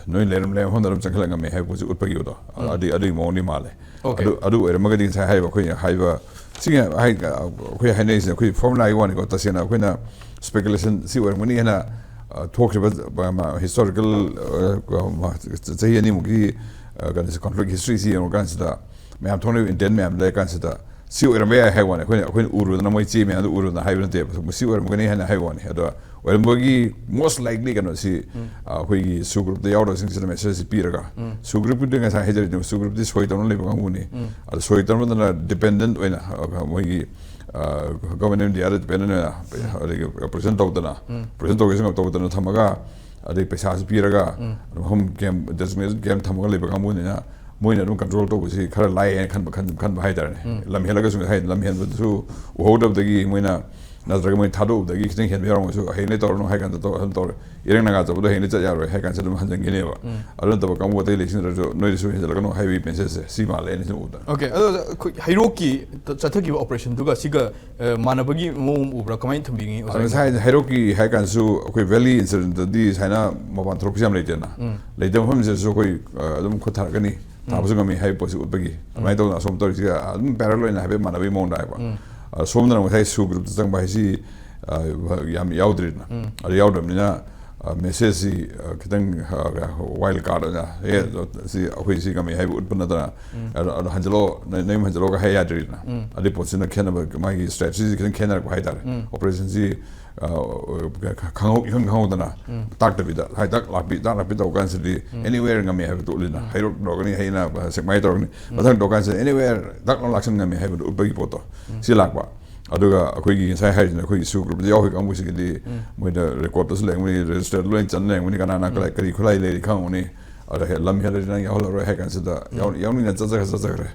ꯅꯣꯏ ꯂꯩꯔꯝ ꯂꯩꯔꯝ ꯃꯐꯝꯗ ꯑꯗꯨꯝ ꯆꯪꯈꯠꯂꯛ ꯉꯝꯃꯦ ꯍꯥꯏꯕ ꯄꯣꯠꯁꯤ ꯎꯠꯄꯒꯤ ꯑꯣꯏꯗꯣ꯫ ꯎꯝ꯫ ꯑꯗꯨ, ꯑꯗꯨꯒꯤ ꯃꯑꯣꯡꯗꯤ ꯃꯥꯜꯂꯦ꯫ ꯑꯣꯀꯦ꯫ ꯑꯗꯨ, ꯑꯗꯨ ꯑꯣꯏꯔꯝꯃꯒꯗꯤ ꯉꯁꯥꯏ ꯍꯥꯏꯔꯤꯕ ꯑꯩꯈꯣꯏꯅ ꯍꯥꯏꯕ, ꯁꯤꯒꯤ ꯍꯥꯏ-, ꯑꯩꯈꯣꯏ ꯍꯥꯏꯅꯔꯤꯁꯤꯅ ꯑꯩꯈꯣꯏ ꯐꯣꯔꯃꯨꯂꯥꯒꯤ ꯋꯥꯅꯤꯀꯣ, ꯇꯁꯦꯡꯅ ꯑꯩꯈꯣꯏꯅ ꯁ꯭ꯄꯦꯀꯨꯂꯦꯁꯟ ꯁꯤ ꯑꯣꯏꯔꯝꯒꯅꯤ ꯍꯥꯏꯅ, ꯑ, ꯊꯣꯛꯈ꯭ꯔꯤꯕ, ꯑ, ꯃ-, ꯍꯤꯁꯇꯣꯔꯤꯀꯦꯜ, ꯑ, ꯀ-, ꯃ-, ꯆꯍꯤ ꯑꯅꯤꯃꯨꯛꯀꯤ, ꯑ, ꯀꯩꯅꯣꯁꯦ, ꯀꯣꯟꯐ꯭ꯂꯤꯛ ꯍꯤꯁꯇ꯭ꯔꯤꯁꯤ ꯌꯦꯡꯉꯨꯔꯀꯥꯟꯁꯤꯗ, ꯃꯌꯥꯝ ꯊꯣꯛꯅꯔꯤꯕ ꯏꯟꯇꯦꯟ ꯃꯌꯥꯝ ꯂꯩꯔꯀꯥꯟꯁꯤꯗ, ꯁꯤ ꯑꯣꯏꯔꯝꯕ ꯌꯥꯏ ꯍꯥꯏꯕ ꯋꯥꯅꯤ, ꯑꯩꯈꯣꯏꯅ ꯑꯩꯈꯣꯏꯅ ꯎꯔꯨꯗꯅ ꯃꯣꯏ ꯆꯦ ꯃꯌꯥꯝꯗꯨ ꯎꯔꯨꯗꯅ ꯍꯥꯏꯕ ꯅꯠꯇꯦꯕ, ꯃꯁꯤ ꯑꯣꯏꯔꯝꯒꯅꯤ ꯍꯥꯏꯅ ꯍꯥꯏꯕ ꯋꯥꯅꯤ꯫ ꯑꯗꯣ ꯑꯣꯏꯔꯝꯕꯒꯤ most likely ꯀꯩꯅꯣꯁꯤ, ꯑ, ꯑꯩꯈꯣꯏꯒꯤ ꯁꯨ ꯒ꯭ꯔꯨꯞꯇ ꯌꯥꯎꯗꯕꯁꯤꯡꯁꯤꯗ ꯃꯦꯁꯦꯖꯁꯤ ꯄꯤꯔꯒ, ꯁꯨ ꯒ꯭ꯔꯨꯞꯀꯤꯗꯤ ꯉꯁꯥꯏ ꯍꯥꯏꯖꯔꯤꯗꯨ, ꯁꯨ ꯒ꯭ꯔꯨꯞꯇꯤ ꯁꯣꯏ ꯇꯧꯅ ꯂꯩꯕ ꯀꯥꯡꯕꯨꯅꯤ꯫ ꯑꯗꯣ ꯁꯣꯏ ꯇꯧꯅꯗꯅ ꯗꯤꯄꯦꯟꯗꯦꯟ ꯑꯣꯏꯅ, ꯑ, ꯃꯣꯏꯒꯤ, ꯑ, ꯒꯚꯔꯟꯃꯦꯟ ꯑꯣꯐ ꯏꯟꯗꯤꯌꯥꯗ ꯗꯤꯄꯦꯟꯗꯦꯟ ꯑꯣꯏꯅ, ꯑꯗꯒꯤ ꯑꯣꯄꯔꯦꯁꯟ ꯇꯧꯗꯅ, ꯑꯣꯄꯔꯦꯁꯟ ꯇꯧꯒꯦꯁꯨ ꯇꯧꯗꯅ ꯊꯝꯃꯒ, ꯑꯗꯩ ꯄꯩꯁꯥꯁꯨ ꯄꯤꯔꯒ, ꯃꯐꯝ ꯀꯦꯝ, ꯗꯦꯖꯤꯒꯅꯦꯇꯦꯗ ꯀꯦꯝ ꯊꯝꯃꯒ ꯂꯩꯕ ꯀꯥꯡꯕꯨꯅꯤꯅ ꯃꯣꯏꯅ ꯑꯗꯨꯝ ꯀꯟꯇ꯭ꯔꯣꯜ ꯇꯧꯕꯁꯤ ꯈꯔ ꯂꯥꯏ ꯍꯥꯏꯅ ꯈꯟꯕ, ꯈꯟ-, ꯈꯟꯕ ꯍꯥꯏꯇꯥꯔꯦꯅꯦ꯫ ꯂꯝ ꯍꯦꯜꯂꯒꯁꯨ ꯉꯁꯥꯏ ꯂꯝ ꯍꯦꯟꯕꯗꯨꯁꯨ ꯎꯍꯧꯗꯕꯗꯒꯤ ꯃꯣꯏꯅ, ꯅꯠꯇ꯭ꯔꯒ ꯃꯣꯏ ꯊꯥꯗꯣꯛꯎꯕꯗꯒꯤ ꯈꯤꯇꯪ ꯍꯦꯟꯕ ꯌꯥꯎꯔꯝꯃꯁꯨ, "ꯍꯌꯦꯡꯗꯩ ꯇꯧꯔꯅꯨ" ꯍꯥꯏ ꯀꯥꯟꯗ ꯇꯧ-, ꯑꯗꯨꯝ ꯇꯧꯔꯦ꯫ ꯏꯔꯪ ꯅꯒꯥ ꯆꯠꯄꯗꯣ ꯍꯌꯦꯡꯗꯩ ꯆꯠ ꯌꯥꯔꯣꯏ ꯍꯥꯏ ꯀꯥꯟꯗ ꯑꯗꯨꯝ ꯍꯟꯖꯤꯟꯈꯤꯅꯦꯕ꯫ ꯑꯗꯨ ꯅꯠꯇꯕ ꯀꯥꯡꯕꯨ ꯑꯇꯩ ꯂꯩꯁꯤꯡꯗꯨꯗꯁꯨ ꯅꯣꯏꯗꯁꯨ ꯍꯦꯟꯖꯜꯂꯛꯀꯅꯨ ꯍꯥꯏꯕꯒꯤ ꯃꯦꯁꯦꯖꯁꯦ ꯁꯤ ꯃꯥꯜꯂꯦ ꯑꯩꯅ ꯁꯨꯝ ꯎꯕꯗ꯫ ꯑꯣꯀꯦ, ꯑꯗꯣ ꯑꯩꯈꯣꯏ ꯍꯩꯔꯣꯛꯀꯤ ꯆꯠꯊꯈꯤꯕ ꯑꯣꯄꯔꯦꯁꯟꯗꯨꯒ ꯁꯤꯒ, ꯑ, ꯃꯥꯟꯅꯕꯒꯤ ꯃꯑꯣꯡ ꯎꯕ꯭ꯔꯥ? ꯀꯃꯥꯏꯅ ꯊꯝꯕꯤꯅꯤꯡꯉꯤ, ꯑꯣꯖꯥ? ꯉꯁꯥꯏ ꯍꯩꯔꯣꯛꯀꯤ ꯍꯥꯏ ꯀꯥꯟꯗꯁꯨ ꯑꯩꯈꯣꯏ ꯚꯦꯂꯤ ꯏꯟꯁꯤꯗꯦꯟꯇꯗꯤ ꯁꯨꯃꯥꯏꯅ ꯃꯄꯥꯟ ꯊꯣꯛꯄꯁꯦ ꯌꯥꯝ ꯂꯩꯇꯦꯅ꯫ ꯂꯩꯇꯕ ꯃꯐꯝꯁꯤꯗꯁꯨ ꯑꯩꯈꯣꯏ, ꯑ, ꯑꯗꯨꯝ ꯈꯨꯠ ꯊꯥꯔꯛꯀꯅꯤ, ꯊꯥꯕꯁꯨ ꯉꯝꯃꯤ ꯍꯥꯏꯕ ꯄꯣꯠꯁꯤ ꯎꯠꯄꯒꯤ꯫ ꯑꯗꯨꯃꯥꯏꯅ ꯇꯧꯗꯅ ꯑꯁꯣꯝ ꯇꯧꯔꯤꯁꯤꯒ ꯑꯗꯨꯝ ꯄꯦꯔꯦꯂꯦꯜ ꯑꯣꯏꯅ ꯍꯥꯏꯐꯦꯠ ꯃꯥꯟꯅꯕꯒꯤ ꯃꯑꯣꯡꯗ ꯍꯥꯏꯕ꯫ ꯑ, ꯁꯣꯝꯗꯅ ꯉꯁꯥꯏ ꯁꯨ ꯒ꯭ꯔꯨꯞꯇ ꯆꯪꯕ ꯍꯥꯏꯁꯤ, ꯑ, ꯌꯥꯝ ꯌꯥꯎꯗ꯭ꯔꯤꯗꯅ꯫ ꯑꯗꯨ ꯌꯥꯎꯗ꯭ꯔꯕꯅꯤꯅ, ꯑ, ꯃꯦꯁꯦꯖꯁꯤ, ꯑ, ꯈꯤꯇꯪ, ꯑ, ꯋꯥꯏꯜ ꯀꯥꯔꯗ ꯑꯣꯏꯅ, "ꯑꯦ, ꯁꯤ ꯑꯩꯈꯣꯏ ꯁꯤ ꯉꯝꯃꯤ" ꯍꯥꯏꯕ ꯎꯠꯄ ꯅꯠꯇꯅ, "ꯑꯗꯣ, ꯑꯗꯣ ꯍꯟꯖꯤꯜꯂꯣ, ꯅ-, ꯅꯌꯨꯝ ꯍꯟꯖꯤꯜꯂꯣꯒ" ꯍꯥꯏ ꯌꯥꯗ꯭ꯔꯤꯗꯅ꯫ ꯑꯗꯨꯏ ꯄꯣꯠꯁꯤꯅ ꯈꯦꯠꯅꯕ, ꯃꯥꯒꯤ ꯁ꯭ꯇ꯭ꯔꯦꯇꯦꯖꯤꯁꯤ ꯈꯤꯇꯪ ꯈꯦꯠꯅꯔꯛꯄ ꯍꯥꯏꯇꯥꯔꯦ꯫ ꯑꯣꯄꯔꯦꯁꯟꯁꯤ, ꯑ, ꯈ-, ꯈꯪꯍꯧ-, ꯏꯈꯪ ꯈꯪꯍꯧꯗꯅ, ꯇꯥꯛꯇꯕꯤꯗ, ꯍꯥꯏ, ꯗꯛ ꯂꯥꯛꯄꯤ, ꯗꯛ ꯂꯥꯛꯄꯤ ꯇꯧ ꯀꯥꯟꯁꯤꯗꯤ, ꯑꯦꯅꯤꯋꯦꯌꯔ ꯉꯝꯃꯤ ꯍꯥꯏꯕꯗꯨ ꯎꯠꯂꯤꯅ꯫ ꯍꯩꯔꯣꯛ ꯇꯧꯔꯒꯅꯤ, ꯍꯌꯦꯡꯅ ꯁꯦꯛꯃꯥꯏ ꯇꯧꯔꯒꯅꯤ, ꯃꯊꯪ ꯇꯧ ꯀꯥꯟꯁꯤꯗ ꯑꯦꯅꯤꯋꯦꯌꯔ ꯗꯛ ꯂꯥꯎ ꯂꯥꯛꯁꯟ ꯉꯝꯃꯤ ꯍꯥꯏꯕꯗꯨ ꯎꯠꯄꯒꯤ ꯄꯣꯠꯇꯣ, ꯁꯤ ꯂꯥꯛꯄ꯫ ꯑꯗꯨꯒ ꯑꯩꯈꯣꯏꯒꯤ ꯉꯁꯥꯏ ꯍꯥꯏꯔꯤꯁꯤꯅ ꯑꯩꯈꯣꯏꯒꯤ ꯁꯨ ꯒ꯭ꯔꯨꯞꯇ ꯌꯥꯎꯈꯤ ꯀꯥꯡꯕꯨꯁꯤꯒꯤꯗꯤ ꯃꯣꯏꯗ ꯔꯦꯀꯣꯔꯗꯇꯁꯨ ꯂꯩꯔꯝꯒꯅꯤ, ꯔꯦꯖꯤꯁꯇꯔꯗ ꯂꯣꯏ ꯆꯟ ꯂꯩꯔꯝꯒꯅꯤ, ꯀꯅꯥꯅ ꯀꯗꯥꯏ ꯀꯔꯤ ꯈꯨꯠꯂꯥꯏ ꯂꯩꯔꯤ ꯈꯪꯉꯝꯒꯅꯤ꯫ ꯑꯗ ꯍꯦ, ꯂꯝ ꯍꯦꯜꯂꯗꯤ ꯅꯪ ꯌꯥꯎꯍꯜꯂꯔꯣꯏ ꯍꯥꯏ ꯀꯥꯟꯁꯤꯗ ꯌꯥꯎ-, ꯌꯥꯎꯅꯤꯡꯅ ꯆꯠꯆꯈ꯭ꯔ ꯆꯠꯆꯈ꯭ꯔꯦ꯫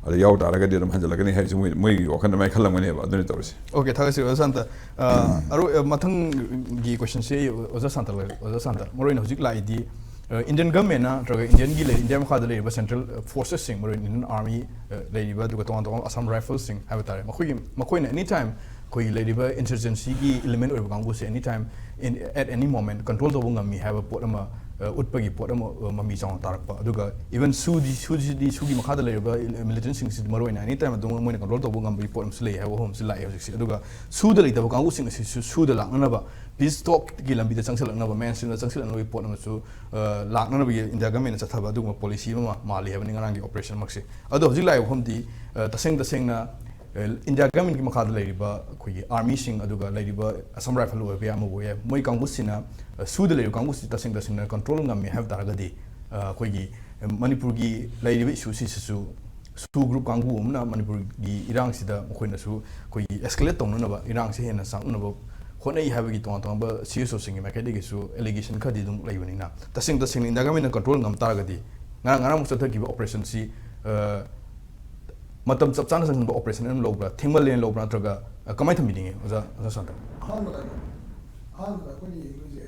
ꯑꯗ ꯌꯥꯎ ꯇꯥꯔꯒꯗꯤ ꯑꯗꯨꯝ ꯍꯟꯖꯤꯜꯂꯛꯀꯅꯤ ꯍꯥꯏꯕꯁꯤ ꯃꯣꯏ, ꯃꯣꯏꯒꯤ ꯋꯥꯈꯜꯗ ꯑꯗꯨꯃꯥꯏꯅ ꯈꯜꯂꯝꯒꯅꯦꯕ꯫ ꯑꯗꯨꯅꯤ ꯇꯧꯔꯤꯁꯦ꯫ ꯑꯣꯀꯦ, ꯊꯥꯒꯠꯆꯔꯤ ꯑꯣꯖꯥ ꯁꯥꯟꯇ꯫ ꯑ, ꯑꯔꯣꯏ-, ꯑ, ꯃꯊꯪꯒꯤ ꯀꯣꯏꯁꯟꯁꯦ ꯑꯣꯖꯥ ꯁꯥꯟꯇ ꯂꯩ-, ꯑꯣꯖꯥ ꯁꯥꯟꯇ, ꯃꯔꯨꯑꯣꯏꯅ ꯍꯧꯖꯤꯛ ꯂꯥꯛꯏꯗꯤ, ꯑ, ꯏꯟꯗꯤꯌꯟ ꯒꯚꯔꯟꯃꯦꯟꯠꯅ ꯅꯠꯇ꯭ꯔꯒ ꯏꯟꯗꯤꯌꯟꯒꯤ ꯂꯩ-, ꯏꯟꯗꯤꯌꯥ ꯃꯈꯥꯗ ꯂꯩꯔꯤꯕ ꯁꯦꯟꯇ꯭ꯔꯦꯜ, ꯑ, ꯐꯣꯔꯁꯦꯁꯁꯤꯡ, ꯃꯔꯨꯑꯣꯏꯅ ꯏꯟꯗꯤꯌꯟ ꯑꯥꯔꯃꯤ, ꯑ, ꯂꯩꯔꯤꯕ, ꯑꯗꯨꯒ ꯇꯣꯉꯥꯟ ꯇꯣꯉꯥꯟꯕ ꯑꯁꯥꯝ ꯔꯥꯏꯐꯜꯁꯤꯡ ꯍꯥꯏꯕ ꯇꯥꯔꯦ, ꯃꯈꯣꯏꯒꯤ, ꯃꯈꯣꯏꯅ ꯑꯦꯅꯤ ꯇꯥꯏꯝ ꯑꯩꯈꯣꯏꯒꯤ ꯂꯩꯔꯤꯕ ꯏꯟꯁꯔꯖꯦꯟꯁꯤꯒꯤ ꯏꯂꯤꯃꯦꯟꯠ ꯑꯣꯏꯕ ꯀꯥꯡꯕꯨꯁꯦ ꯑꯦꯅꯤ time, in, at any moment control ꯇꯧꯕ ꯉꯝꯃꯤ ꯍꯥꯏꯕ ꯄꯣꯠ ꯑꯃ, ꯑ, ꯎꯠꯄꯒꯤ ꯄꯣꯠ ꯑꯃ, ꯑ, ꯃꯃꯤ ꯆꯥꯎꯅ ꯇꯥꯔꯛꯄ꯫ ꯑꯗꯨꯒ ꯏꯚꯟ ꯁꯨꯗꯤ, ꯁꯨꯁꯤꯗꯤ, ꯁꯨꯒꯤ ꯃꯈꯥꯗ ꯂꯩꯔꯤꯕ ꯏꯂꯤ-, ꯃꯤꯂꯤꯇꯦꯟꯠꯁꯤꯡꯁꯤꯗꯤ ꯃꯔꯨꯑꯣꯏꯅ ꯑꯦꯅꯤ ꯇꯥꯏꯝ ꯑꯗꯨꯝ ꯃꯣꯏꯅ ꯀꯟꯇ꯭ꯔꯣꯜ ꯇꯧꯕ ꯉꯝꯕꯒꯤ ꯄꯣꯠ ꯑꯃꯁꯨ ꯂꯩ ꯍꯥꯏꯕ ꯋꯥꯐꯝ ꯑꯃꯁꯨ ꯂꯥꯛꯑꯦ ꯍꯧꯖꯤꯛꯁꯦ꯫ ꯑꯗꯨꯒ ꯁꯨꯗ ꯂꯩꯇꯕ ꯀꯥꯡꯕꯨꯁꯤꯡ ꯑꯁꯤꯁꯨ ꯁꯨꯗ ꯂꯥꯛꯅꯅꯕ, ꯄꯤꯁ ꯇꯣꯛꯀꯤ ꯂꯝꯕꯤꯗ ꯆꯪꯁꯤꯜꯂꯛꯅꯕ, ꯃꯦꯟ ꯁ꯭ꯇ꯭ꯔꯤꯝꯗ ꯆꯪꯁꯤꯜꯂꯛꯅꯕꯒꯤ ꯄꯣꯠ ꯑꯃꯁꯨ, ꯑ, ꯂꯥꯛꯅꯅꯕꯒꯤ ꯏꯟꯗꯤꯌꯥ ꯒꯚꯔꯟꯃꯦꯟꯠꯅ ꯆꯠꯊꯕ ꯑꯗꯨꯒꯨꯝꯕ ꯄꯣꯂꯤꯁꯤ ꯑꯃ ꯃꯥꯜꯂꯤ ꯍꯥꯏꯕꯅꯤ ꯉꯔꯥꯡꯒꯤ ꯑꯣꯄꯔꯦꯁꯟꯃꯛꯁꯦ꯫ ꯑꯗꯣ ꯍꯧꯖꯤꯛ ꯂꯥꯛꯏꯕ ꯋꯥꯐꯝꯗꯤ, ꯑ, ꯇꯁꯦꯡ ꯇꯁꯦꯡꯅ ꯏꯟꯗꯤꯌꯥ ꯒꯚꯔꯟꯃꯦꯟꯠꯀꯤ ꯃꯈꯥꯗ ꯂꯩꯔꯤꯕ ꯑꯩꯈꯣꯏꯒꯤ ꯑꯥꯔꯃꯤꯁꯤꯡ, ꯑꯗꯨꯒ ꯂꯩꯔꯤꯕ ꯑꯁꯥꯝ ꯔꯥꯏꯐꯜ ꯑꯣꯏꯕ ꯌꯥꯏ, ꯑꯃꯕꯨ ꯑꯣꯏꯕ ꯌꯥꯏ, ꯃꯣꯏ ꯀꯥꯡꯕꯨꯁꯤꯅ, ꯑ, ꯁꯨꯗ ꯂꯩꯔꯤꯕ ꯀꯥꯡꯕꯨꯁꯤ ꯇꯁꯦꯡ ꯇꯁꯦꯡꯅ ꯀꯟꯇ꯭ꯔꯣꯜ ꯉꯝꯃꯦ ꯍꯥꯏꯕ ꯇꯥꯔꯒꯗꯤ, ꯑ, ꯑꯩꯈꯣꯏꯒꯤ ꯃꯅꯤꯄꯨꯔꯒꯤ ꯂꯩꯔꯤꯕ ꯏꯁꯨꯁꯤꯁꯤꯁꯨ ꯁꯨ ꯒ꯭ꯔꯨꯞ ꯀꯥꯡꯕꯨ ꯑꯃꯅ ꯃꯅꯤꯄꯨꯔꯒꯤ ꯏꯔꯥꯡꯁꯤꯗ ꯃꯈꯣꯏꯅꯁꯨ ꯑꯩꯈꯣꯏꯒꯤ ꯑꯦꯁꯀꯦꯂꯦꯠ ꯇꯧꯅꯅꯕ, ꯏꯔꯥꯡꯁꯤ ꯍꯦꯟꯅ ꯆꯥꯛꯅꯅꯕ ꯍꯣꯠꯅꯩ ꯍꯥꯏꯕꯒꯤ ꯇꯣꯉꯥꯟ ꯇꯣꯉꯥꯟꯕ ꯁꯤ ꯑꯦꯁ ꯑꯣꯁꯤꯡꯒꯤ ꯃꯥꯏꯀꯩꯗꯒꯤꯁꯨ ꯑꯦꯂꯤꯒꯦꯁꯟ ꯈꯔꯗꯤ ꯑꯗꯨꯝ ꯂꯩꯕꯅꯤꯅ, ꯇꯁꯦꯡ ꯇꯁꯦꯡꯅ ꯏꯟꯗꯤꯌꯥ ꯒꯚꯔꯟꯃꯦꯟꯠꯅ ꯀꯟꯇ꯭ꯔꯣꯜ ꯉꯝ ꯇꯥꯔꯒꯗꯤ, ꯉꯔꯥꯡ, ꯉꯔꯥꯡꯃꯨꯛ ꯆꯠꯊꯈꯤꯕ ꯑꯣꯄꯔꯦꯁꯟꯁꯤ, ꯑ, ꯃꯇꯝ ꯆꯞ ꯆꯥꯅ ꯆꯪꯁꯤꯟꯕ ꯑꯣꯄꯔꯦꯁꯟ ꯑꯃ ꯂꯧꯕ꯭ꯔꯥ, ꯊꯦꯡꯃꯜꯂꯦꯅ ꯂꯧꯕ꯭ꯔꯥ, ꯅꯠꯇ꯭ꯔꯒ, ꯑ, ꯀꯃꯥꯏꯅ ꯊꯝꯕꯤꯅꯤꯡꯉꯤ, ꯑꯣꯖꯥ, ꯑꯣꯖꯥ ꯁꯥꯟꯇ? ꯑꯍꯥꯟꯕꯗ, ꯑꯍꯥꯟꯕꯗ ꯑꯩꯈꯣꯏꯅ ꯌꯦꯡꯗꯣꯏꯁꯦ,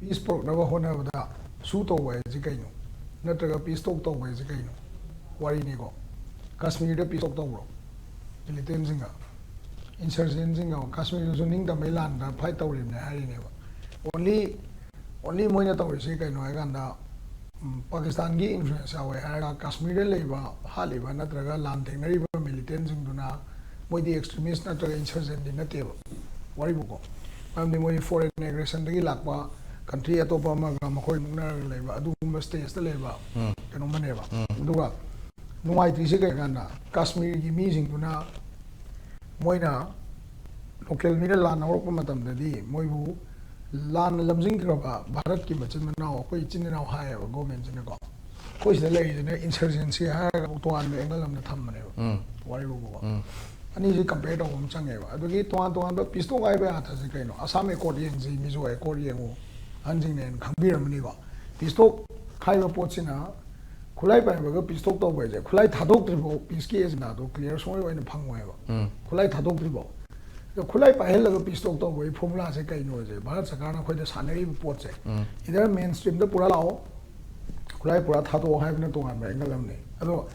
ꯄꯤꯁ ꯄꯨꯔꯛꯅꯕ ꯍꯣꯠꯅꯕꯗ ꯁꯨ ꯇꯧꯕ ꯍꯥꯏꯁꯦ ꯀꯩꯅꯣ? ꯅꯠꯇ꯭ꯔꯒ ꯄꯤꯁ ꯇꯣꯛ ꯇꯧꯕ ꯍꯥꯏꯁꯦ ꯀꯩꯅꯣ? ꯋꯥꯔꯤꯅꯤꯀꯣ꯫ ꯀꯥꯁꯃꯤꯔꯗ ꯄꯤꯁ ꯇꯣꯛ ꯇꯧꯕ꯭ꯔꯣ? ꯃꯤꯂꯤꯇꯦꯟꯁꯤꯡꯒ, ꯏꯟꯁꯔꯖꯦꯟꯁꯤꯡꯒ, ꯀꯥꯁꯃꯤꯔꯗꯁꯨ ꯅꯤꯡꯇꯝꯕꯩ ꯂꯥꯟꯗ ꯐꯥꯏꯠ ꯇꯧꯔꯤꯕꯅꯦ ꯍꯥꯏꯔꯤꯅꯦꯕ꯫ ꯑꯣꯟꯂꯤ ꯑꯣꯟꯂꯤ ꯃꯣꯏꯅ ꯇꯧꯔꯤꯁꯤ ꯀꯩꯅꯣ ꯍꯥꯏꯀꯥꯟꯗ, ꯎꯝ, ꯄꯥꯀꯤꯁꯇꯥꯟꯒꯤ ꯏꯟꯐ꯭ꯂꯨꯌꯦꯟꯁ ꯌꯥꯎꯋꯦ ꯍꯥꯏꯔꯒ ꯀꯥꯁꯃꯤꯔꯗ ꯂꯩꯕ, ꯍꯥꯠꯂꯤꯕ ꯅꯠꯇ꯭ꯔꯒ ꯂꯥꯟ ꯊꯦꯡꯅꯔꯤꯕ ꯃꯤꯂꯤꯇꯦꯟꯁꯤꯡꯗꯨꯅ ꯃꯣꯏꯗꯤ ꯑꯦꯛꯁꯇ꯭ꯔꯤꯃꯤꯁ ꯅꯠꯇ꯭ꯔꯒ ꯏꯟꯁꯔꯖꯦꯟꯗꯤ ꯅꯠꯇꯦꯕ, ꯋꯥꯔꯤꯕꯨꯀꯣ꯫ ꯃꯔꯝꯗꯤ ꯃꯣꯏ ꯐꯣꯔꯦꯟ ꯑꯦꯒ꯭ꯔꯦꯁꯟꯗꯒꯤ ꯂꯥꯛꯄ, ꯀꯟꯇ꯭ꯔꯤ ꯑꯇꯣꯞꯄ ꯑꯃꯒ ꯃꯈꯣꯏ ꯃꯨꯛꯅꯔꯒ ꯂꯩꯕ ꯑꯗꯨꯒꯨꯝꯕ ꯁ꯭ꯇꯦꯖꯇ ꯂꯩꯕ ꯎꯝ꯫ ꯀꯩꯅꯣꯝꯃꯅꯦꯕ꯫ ꯎꯝ꯫ ꯑꯗꯨꯒ ꯅꯨꯡꯉꯥꯏꯇ꯭ꯔꯤꯁꯦ ꯀꯩ ꯀꯥꯟꯗ, ꯀꯥꯁꯃꯤꯔꯒꯤ ꯃꯤꯁꯤꯡꯗꯨꯅ ꯃꯣꯏꯅ ꯂꯣꯀꯦꯜ ꯃꯤꯅ ꯂꯥꯟ ꯍꯧꯔꯛꯄ ꯃꯇꯝꯗꯗꯤ ꯃꯣꯏꯕꯨ ꯂꯥꯟꯅ ꯂꯝꯖꯤꯡꯈ꯭ꯔꯕ ꯚꯥꯔꯠꯀꯤ ꯃꯆꯤꯟ ꯃꯅꯥꯎ, ꯑꯩꯈꯣꯏ ꯏꯆꯤꯟ ꯏꯅꯥꯎ ꯍꯥꯏꯌꯦꯕ ꯒꯣꯔꯃꯦꯟꯁꯤꯅꯀꯣ꯫ ꯑꯩꯈꯣꯏ ꯁꯤꯗ ꯂꯩꯔꯤꯁꯤꯅ ꯏꯟꯁꯔꯖꯦꯟꯁꯤ ꯍꯥꯏꯔꯒ ꯑꯃꯨꯛ ꯇꯣꯉꯥꯟꯕ ꯑꯦꯡꯒꯜ ꯑꯃꯗ ꯊꯝꯕꯅꯦꯕ꯫ ꯎꯝ꯫ ꯋꯥꯔꯤꯕꯨꯕꯀꯣ꯫ ꯎꯝ꯫ ꯑꯅꯤꯁꯤ ꯀꯝꯄꯦꯌꯔ ꯇꯧꯕ ꯑꯃ ꯆꯪꯉꯦꯕ꯫ ꯑꯗꯨꯒꯤ ꯇꯣꯉꯥꯟ ꯇꯣꯉꯥꯟꯕ ꯄꯤꯁ ꯇꯣꯛ ꯍꯥꯏꯕ ꯑꯥꯔꯊꯁꯦ ꯀꯩꯅꯣ? ꯑꯁꯥꯝ ꯑꯦꯀꯣꯔꯗ ꯌꯦꯡꯁꯤ, ꯃꯤꯖꯣ ꯑꯦꯀꯣꯔꯗ ꯌꯦꯡꯉꯨ, ꯑꯍꯟꯁꯤꯡꯅ ꯍꯦꯟꯅ ꯈꯪꯕꯤꯔꯝꯃꯅꯤꯀꯣ꯫ ꯄꯤꯁ ꯇꯣꯛ ꯍꯥꯏꯕ ꯄꯣꯠꯁꯤꯅ ꯈꯨꯠꯂꯥꯏ ꯄꯥꯏꯕꯒ ꯄꯤꯁ ꯇꯣꯛ ꯇꯧꯕ ꯍꯥꯏꯁꯦ, ꯈꯨꯠꯂꯥꯏ ꯊꯥꯗꯣꯛꯇ꯭ꯔꯤꯐꯥꯎ ꯄꯤꯁꯀꯤ ꯑꯦꯖꯦꯟꯗꯥꯗꯣ ꯀ꯭ꯂꯤꯌꯥꯔ ꯁꯨꯡꯑꯣꯏ ꯑꯣꯏꯅ ꯐꯪꯉꯣꯏꯕ꯫ ꯎꯝ꯫ ꯈꯨꯠꯂꯥꯏ ꯊꯥꯗꯣꯛꯇ꯭ꯔꯤꯐꯥꯎ꯫ ꯑꯗꯣ ꯈꯨꯠꯂꯥꯏ ꯄꯥꯏꯍꯜꯂꯒ ꯄꯤꯁ ꯇꯣꯛ ꯇꯧꯕꯒꯤ ꯐꯣꯔꯃꯨꯂꯥꯁꯦ ꯀꯩꯅꯣꯁꯦ ꯚꯥꯔꯠ ꯁꯔꯀꯥꯔꯅ ꯑꯩꯈꯣꯏꯗ ꯁꯥꯟꯅꯔꯤꯕ ꯄꯣꯠꯁꯦ, ꯎꯝ꯫ ꯏꯗꯔ ꯃꯦꯟ ꯁ꯭ꯇ꯭ꯔꯤꯝꯗ ꯄꯨꯔꯥ ꯂꯥꯛꯑꯣ, ꯈꯨꯠꯂꯥꯏ ꯄꯨꯔꯥ ꯊꯥꯗꯣꯛꯑꯣ ꯍꯥꯏꯕꯅ ꯇꯣꯉꯥꯟꯕ ꯑꯦꯡꯒꯜ ꯑꯃꯅꯤ꯫ ꯑꯗꯣ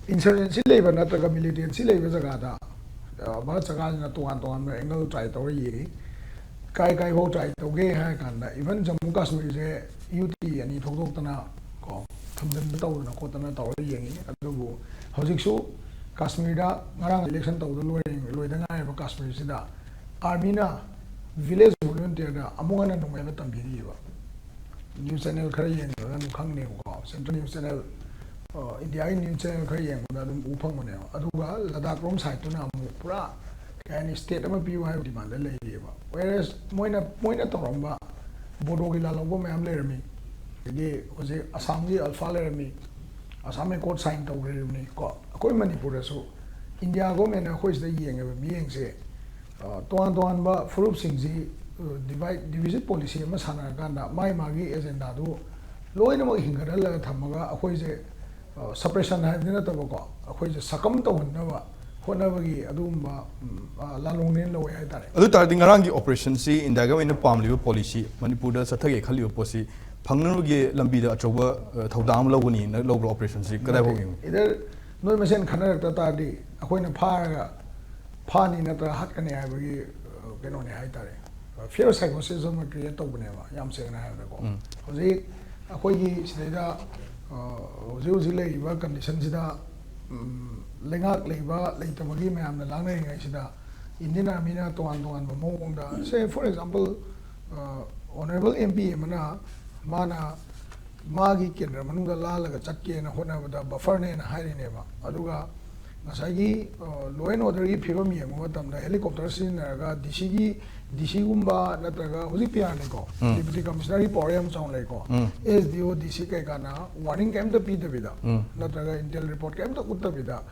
ꯏꯟꯁꯔꯖꯦꯟꯁꯤ ꯂꯩꯕ ꯅꯠꯇ꯭ꯔꯒ ꯃꯤꯂꯤꯇꯦꯟꯁꯤ ꯂꯩꯕ ꯖꯒꯥꯗ, ꯑ, ꯚꯥꯔꯠ ꯁꯔꯀꯥꯔꯁꯤꯅ ꯇꯣꯉꯥꯟ ꯇꯣꯉꯥꯟꯕ ꯑꯦꯡꯒꯜ ꯇ꯭ꯔꯥꯏ ꯇꯧꯔ ꯌꯦꯡꯉꯤ꯫ ꯀꯥꯏ ꯀꯥꯏꯐꯥꯎ ꯇ꯭ꯔꯥꯏ ꯇꯧꯒꯦ ꯍꯥꯏꯔ ꯀꯥꯟꯗ, ꯏꯚꯟ ꯖꯝꯃꯨ ꯀꯥꯁꯃꯤꯔꯁꯦ ꯌꯨ ꯇꯤ ꯑꯅꯤ ꯊꯣꯛꯇꯣꯛꯇꯅ ꯀꯣ, ꯊꯝꯖꯤꯟꯕ ꯇꯧꯗꯅ ꯈꯣꯠꯇꯅ ꯇꯧꯔ ꯌꯦꯡꯉꯤ꯫ ꯑꯗꯨꯕꯨ ꯍꯧꯖꯤꯛꯁꯨ ꯀꯥꯁꯃꯤꯔꯗ ꯉꯔꯥꯡ ꯏꯂꯦꯛꯁꯟ ꯇꯧꯗ ꯂꯣꯏꯔꯦ-, ꯂꯣꯏꯗ ꯉꯥꯏꯔꯤꯕ ꯀꯥꯁꯃꯤꯔꯁꯤꯗ ꯑꯥꯔꯃꯤꯅ ꯚꯤꯂꯦꯖ ꯚꯣꯂꯨꯟꯇꯤꯌꯔꯗ ꯑꯃꯨꯛ ꯍꯟꯅ ꯅꯨꯡꯉꯥꯏꯕ ꯇꯝꯕꯤꯔꯤꯑꯕ꯫ ꯅ꯭ꯌꯨꯁ ꯆꯦꯅꯦꯜ ꯈꯔ ꯌꯦꯡꯉꯒ ꯑꯗꯨꯝ ꯈꯪꯅꯦꯕꯀꯣ, ꯁꯦꯟꯇ꯭ꯔꯦꯜ ꯅ꯭ꯌꯨꯁ ꯆꯦꯅꯦꯜ ꯏꯟꯗꯤꯌꯥꯒꯤ ꯅ꯭ꯌꯨꯁ ꯆꯦꯅꯦꯜ ꯈꯔ ꯌꯦꯡꯕꯗ ꯑꯗꯨꯝ ꯎ ꯐꯪꯕꯅꯦꯕ꯫ ꯑꯗꯨꯒ ꯂꯗꯥꯛ ꯔꯣꯝ ꯁꯥꯏꯠꯇꯨꯅ ꯑꯃꯨꯛ ꯄꯨꯔꯥ ꯀꯩ ꯍꯥꯏꯅꯤ, ꯁ꯭ꯇꯦꯠ ꯑꯃ ꯄꯤꯌꯨ ꯍꯥꯏꯕ ꯗꯤꯃꯥꯟꯗ ꯂꯩꯔꯤꯑꯕ꯫ ꯋꯦꯔꯦꯁ ꯃꯣꯏꯅ ꯃꯣꯏꯅ ꯇꯧꯔꯝꯕ ꯕꯣꯗꯣꯒꯤ ꯂꯥꯜꯍꯧꯕ ꯃꯌꯥꯝ ꯂꯩꯔꯝꯃꯤ꯫ ꯑꯗꯒꯤ ꯍꯧꯖꯤꯛ ꯑꯁꯥꯝꯒꯤ ꯑꯜꯐꯥ ꯂꯩꯔꯝꯃꯤ, ꯑꯁꯥꯝ ꯑꯦꯀꯣꯔꯗ ꯁꯥꯏꯟ ꯇꯧꯈ꯭ꯔꯤꯕꯅꯤ ꯀꯣ꯫ ꯑꯩꯈꯣꯏ ꯃꯅꯤꯄꯨꯔꯗꯁꯨ ꯏꯟꯗꯤꯌꯥ ꯒꯣꯔꯃꯦꯟꯅ ꯑꯩꯈꯣꯏ ꯁꯤꯗ ꯌꯦꯡꯉꯤꯕ ꯃꯤꯠꯌꯦꯡꯁꯦ, ꯑ, ꯇꯣꯉꯥꯟ ꯇꯣꯉꯥꯟꯕ ꯐꯨꯔꯨꯞꯁꯤꯡꯁꯤ, ꯑ, ꯗꯤꯚꯥꯏꯠ ꯗꯤꯚꯤꯖꯟ ꯄꯣꯂꯤꯁꯤ ꯑꯃ ꯁꯥꯟꯅꯔꯀꯥꯟꯗ ꯃꯥꯒꯤ ꯃꯥꯒꯤ ꯑꯦꯖꯦꯟꯗꯥꯗꯨ ꯂꯣꯏꯅꯃꯛ ꯍꯤꯡꯒꯠꯍꯜꯂꯒ ꯊꯝꯃꯒ ꯑꯩꯈꯣꯏꯁꯦ, ꯑ, ꯁꯄ꯭ꯔꯦꯁꯟ ꯍꯥꯏꯕꯗꯤ ꯅꯠꯇꯕꯀꯣ, ꯑꯩꯈꯣꯏꯁꯦ ꯁꯀꯝ ꯇꯧꯍꯟꯅꯕ ꯍꯣꯠꯅꯕꯒꯤ ꯑꯗꯨꯒꯨꯝꯕ, ꯎꯝ, ꯑ, ꯂꯥꯟꯂꯣꯡꯅꯦꯅ ꯂꯧꯋꯦ ꯍꯥꯏꯇꯥꯔꯦ꯫ ꯑꯗꯨ ꯇꯥꯔꯗꯤ ꯉꯔꯥꯡꯒꯤ ꯑꯣꯄꯔꯦꯁꯟꯁꯤ ꯏꯟꯗꯤꯌꯥꯒꯤ ꯑꯣꯏꯅ ꯄꯥꯝꯂꯤꯕ ꯄꯣꯂꯤꯁꯤ, ꯃꯅꯤꯄꯨꯔꯗ ꯆꯠꯊꯒꯦ ꯈꯜꯂꯤꯕ ꯄꯣꯠꯁꯤ ꯐꯪꯅꯕꯒꯤ ꯂꯝꯕꯤꯗ ꯑꯆꯧꯕ, ꯑ, ꯊꯧꯗꯥꯡ ꯑꯃ ꯂꯧꯒꯅꯤꯅ ꯂꯧꯕ꯭ꯔꯥ? ꯑꯣꯄꯔꯦꯁꯟꯁꯤ ꯀꯗꯥꯏꯐꯥꯎ ꯌꯦꯡꯉꯤ? ꯏꯗꯔ ꯅꯣꯏ ꯃꯁꯦꯟ ꯈꯟꯅꯔꯛꯇ ꯇꯥꯔꯗꯤ ꯑꯩꯈꯣꯏꯅ ꯐꯥꯔꯒ ꯐꯥꯅꯤ ꯅꯠꯇ꯭ꯔꯒ ꯍꯥꯠꯀꯅꯤ ꯍꯥꯏꯕꯒꯤ, ꯑ, ꯀꯩꯅꯣꯅꯦ ꯍꯥꯏꯇꯥꯔꯦ꯫ ꯐꯤꯌꯔ ꯁꯥꯏꯀꯣꯁꯤꯁ ꯑꯃ ꯀ꯭ꯔꯤꯌꯦꯠ ꯇꯧꯕꯅꯦꯕ, ꯌꯥꯝ ꯁꯦꯡꯅ ꯍꯥꯏꯔꯕꯗꯀꯣ꯫ ꯎꯝ꯫ ꯍꯧꯖꯤꯛ ꯑꯩꯈꯣꯏꯒꯤ ꯁꯤꯗꯩꯗ, ꯑ, ꯍꯧꯖꯤꯛ ꯍꯧꯖꯤꯛ ꯂꯩꯔꯤꯕ ꯀꯟꯗꯤꯁꯟꯁꯤꯗ, ꯎꯝ, ꯂꯩꯉꯥꯛ ꯂꯩꯕ ꯂꯩꯇꯕꯒꯤ ꯃꯌꯥꯝꯅ ꯂꯥꯡꯅꯔꯤꯉꯩꯁꯤꯗ, ꯏꯟꯗꯤꯌꯟ ꯑꯥꯔꯃꯤꯅ ꯇꯣꯉꯥꯟ ꯇꯣꯉꯥꯟꯕ ꯃꯑꯣꯡꯗ, say, for example, honourable M P ꯑꯃꯅ ꯃꯥꯅ ꯃꯥꯒꯤ ꯀꯦꯟꯗ꯭ꯔ ꯃꯅꯨꯡꯗ ꯂꯥꯜꯂꯒ ꯆꯠꯀꯦꯅ ꯍꯣꯠꯅꯕꯗ ꯕꯐꯔꯅꯦꯅ ꯍꯥꯏꯔꯤꯅꯦꯕ꯫ ꯑꯗꯨꯒ ꯉꯁꯥꯏꯒꯤ, ꯑ, ꯂꯣ ꯑꯦꯟ ꯑꯣꯔꯗꯔꯒꯤ ꯐꯤꯕꯝ ꯌꯦꯡꯕ ꯃꯇꯝꯗ ꯍꯦꯂꯤꯀꯣꯞꯇꯔ ꯁꯤꯖꯤꯟꯅꯔꯒ ꯗꯤ ꯁꯤꯒꯤ, ꯗꯤ ꯁꯤꯒꯨꯝꯕ ꯅꯠꯇ꯭ꯔꯒ ꯍꯧꯖꯤꯛ ꯄꯤ ꯑꯥꯔꯅꯤꯀꯣ, ꯎꯝ꯫ ꯗꯤꯄ꯭ꯌꯨꯇꯤ ꯀꯃꯤꯁꯅꯔꯒꯤ ꯄꯥꯋꯔ ꯌꯥꯝ ꯆꯥꯎꯅ ꯂꯩꯀꯣ꯫ ꯎꯝ꯫ ꯑꯦꯁ ꯗꯤ ꯑꯣ, ꯗꯤ ꯁꯤ ꯀꯩꯀꯥꯅ ꯋꯥꯔꯅꯤꯡ ꯀꯩꯝꯇ ꯄꯤꯗꯕꯤꯗ, ꯎꯝ꯫ ꯅꯠꯇ꯭ꯔꯒ ꯏꯟꯇꯦꯜ ꯔꯤꯄꯣꯔꯠ ꯀꯩꯝꯇ ꯎꯠꯇꯕꯤꯗ,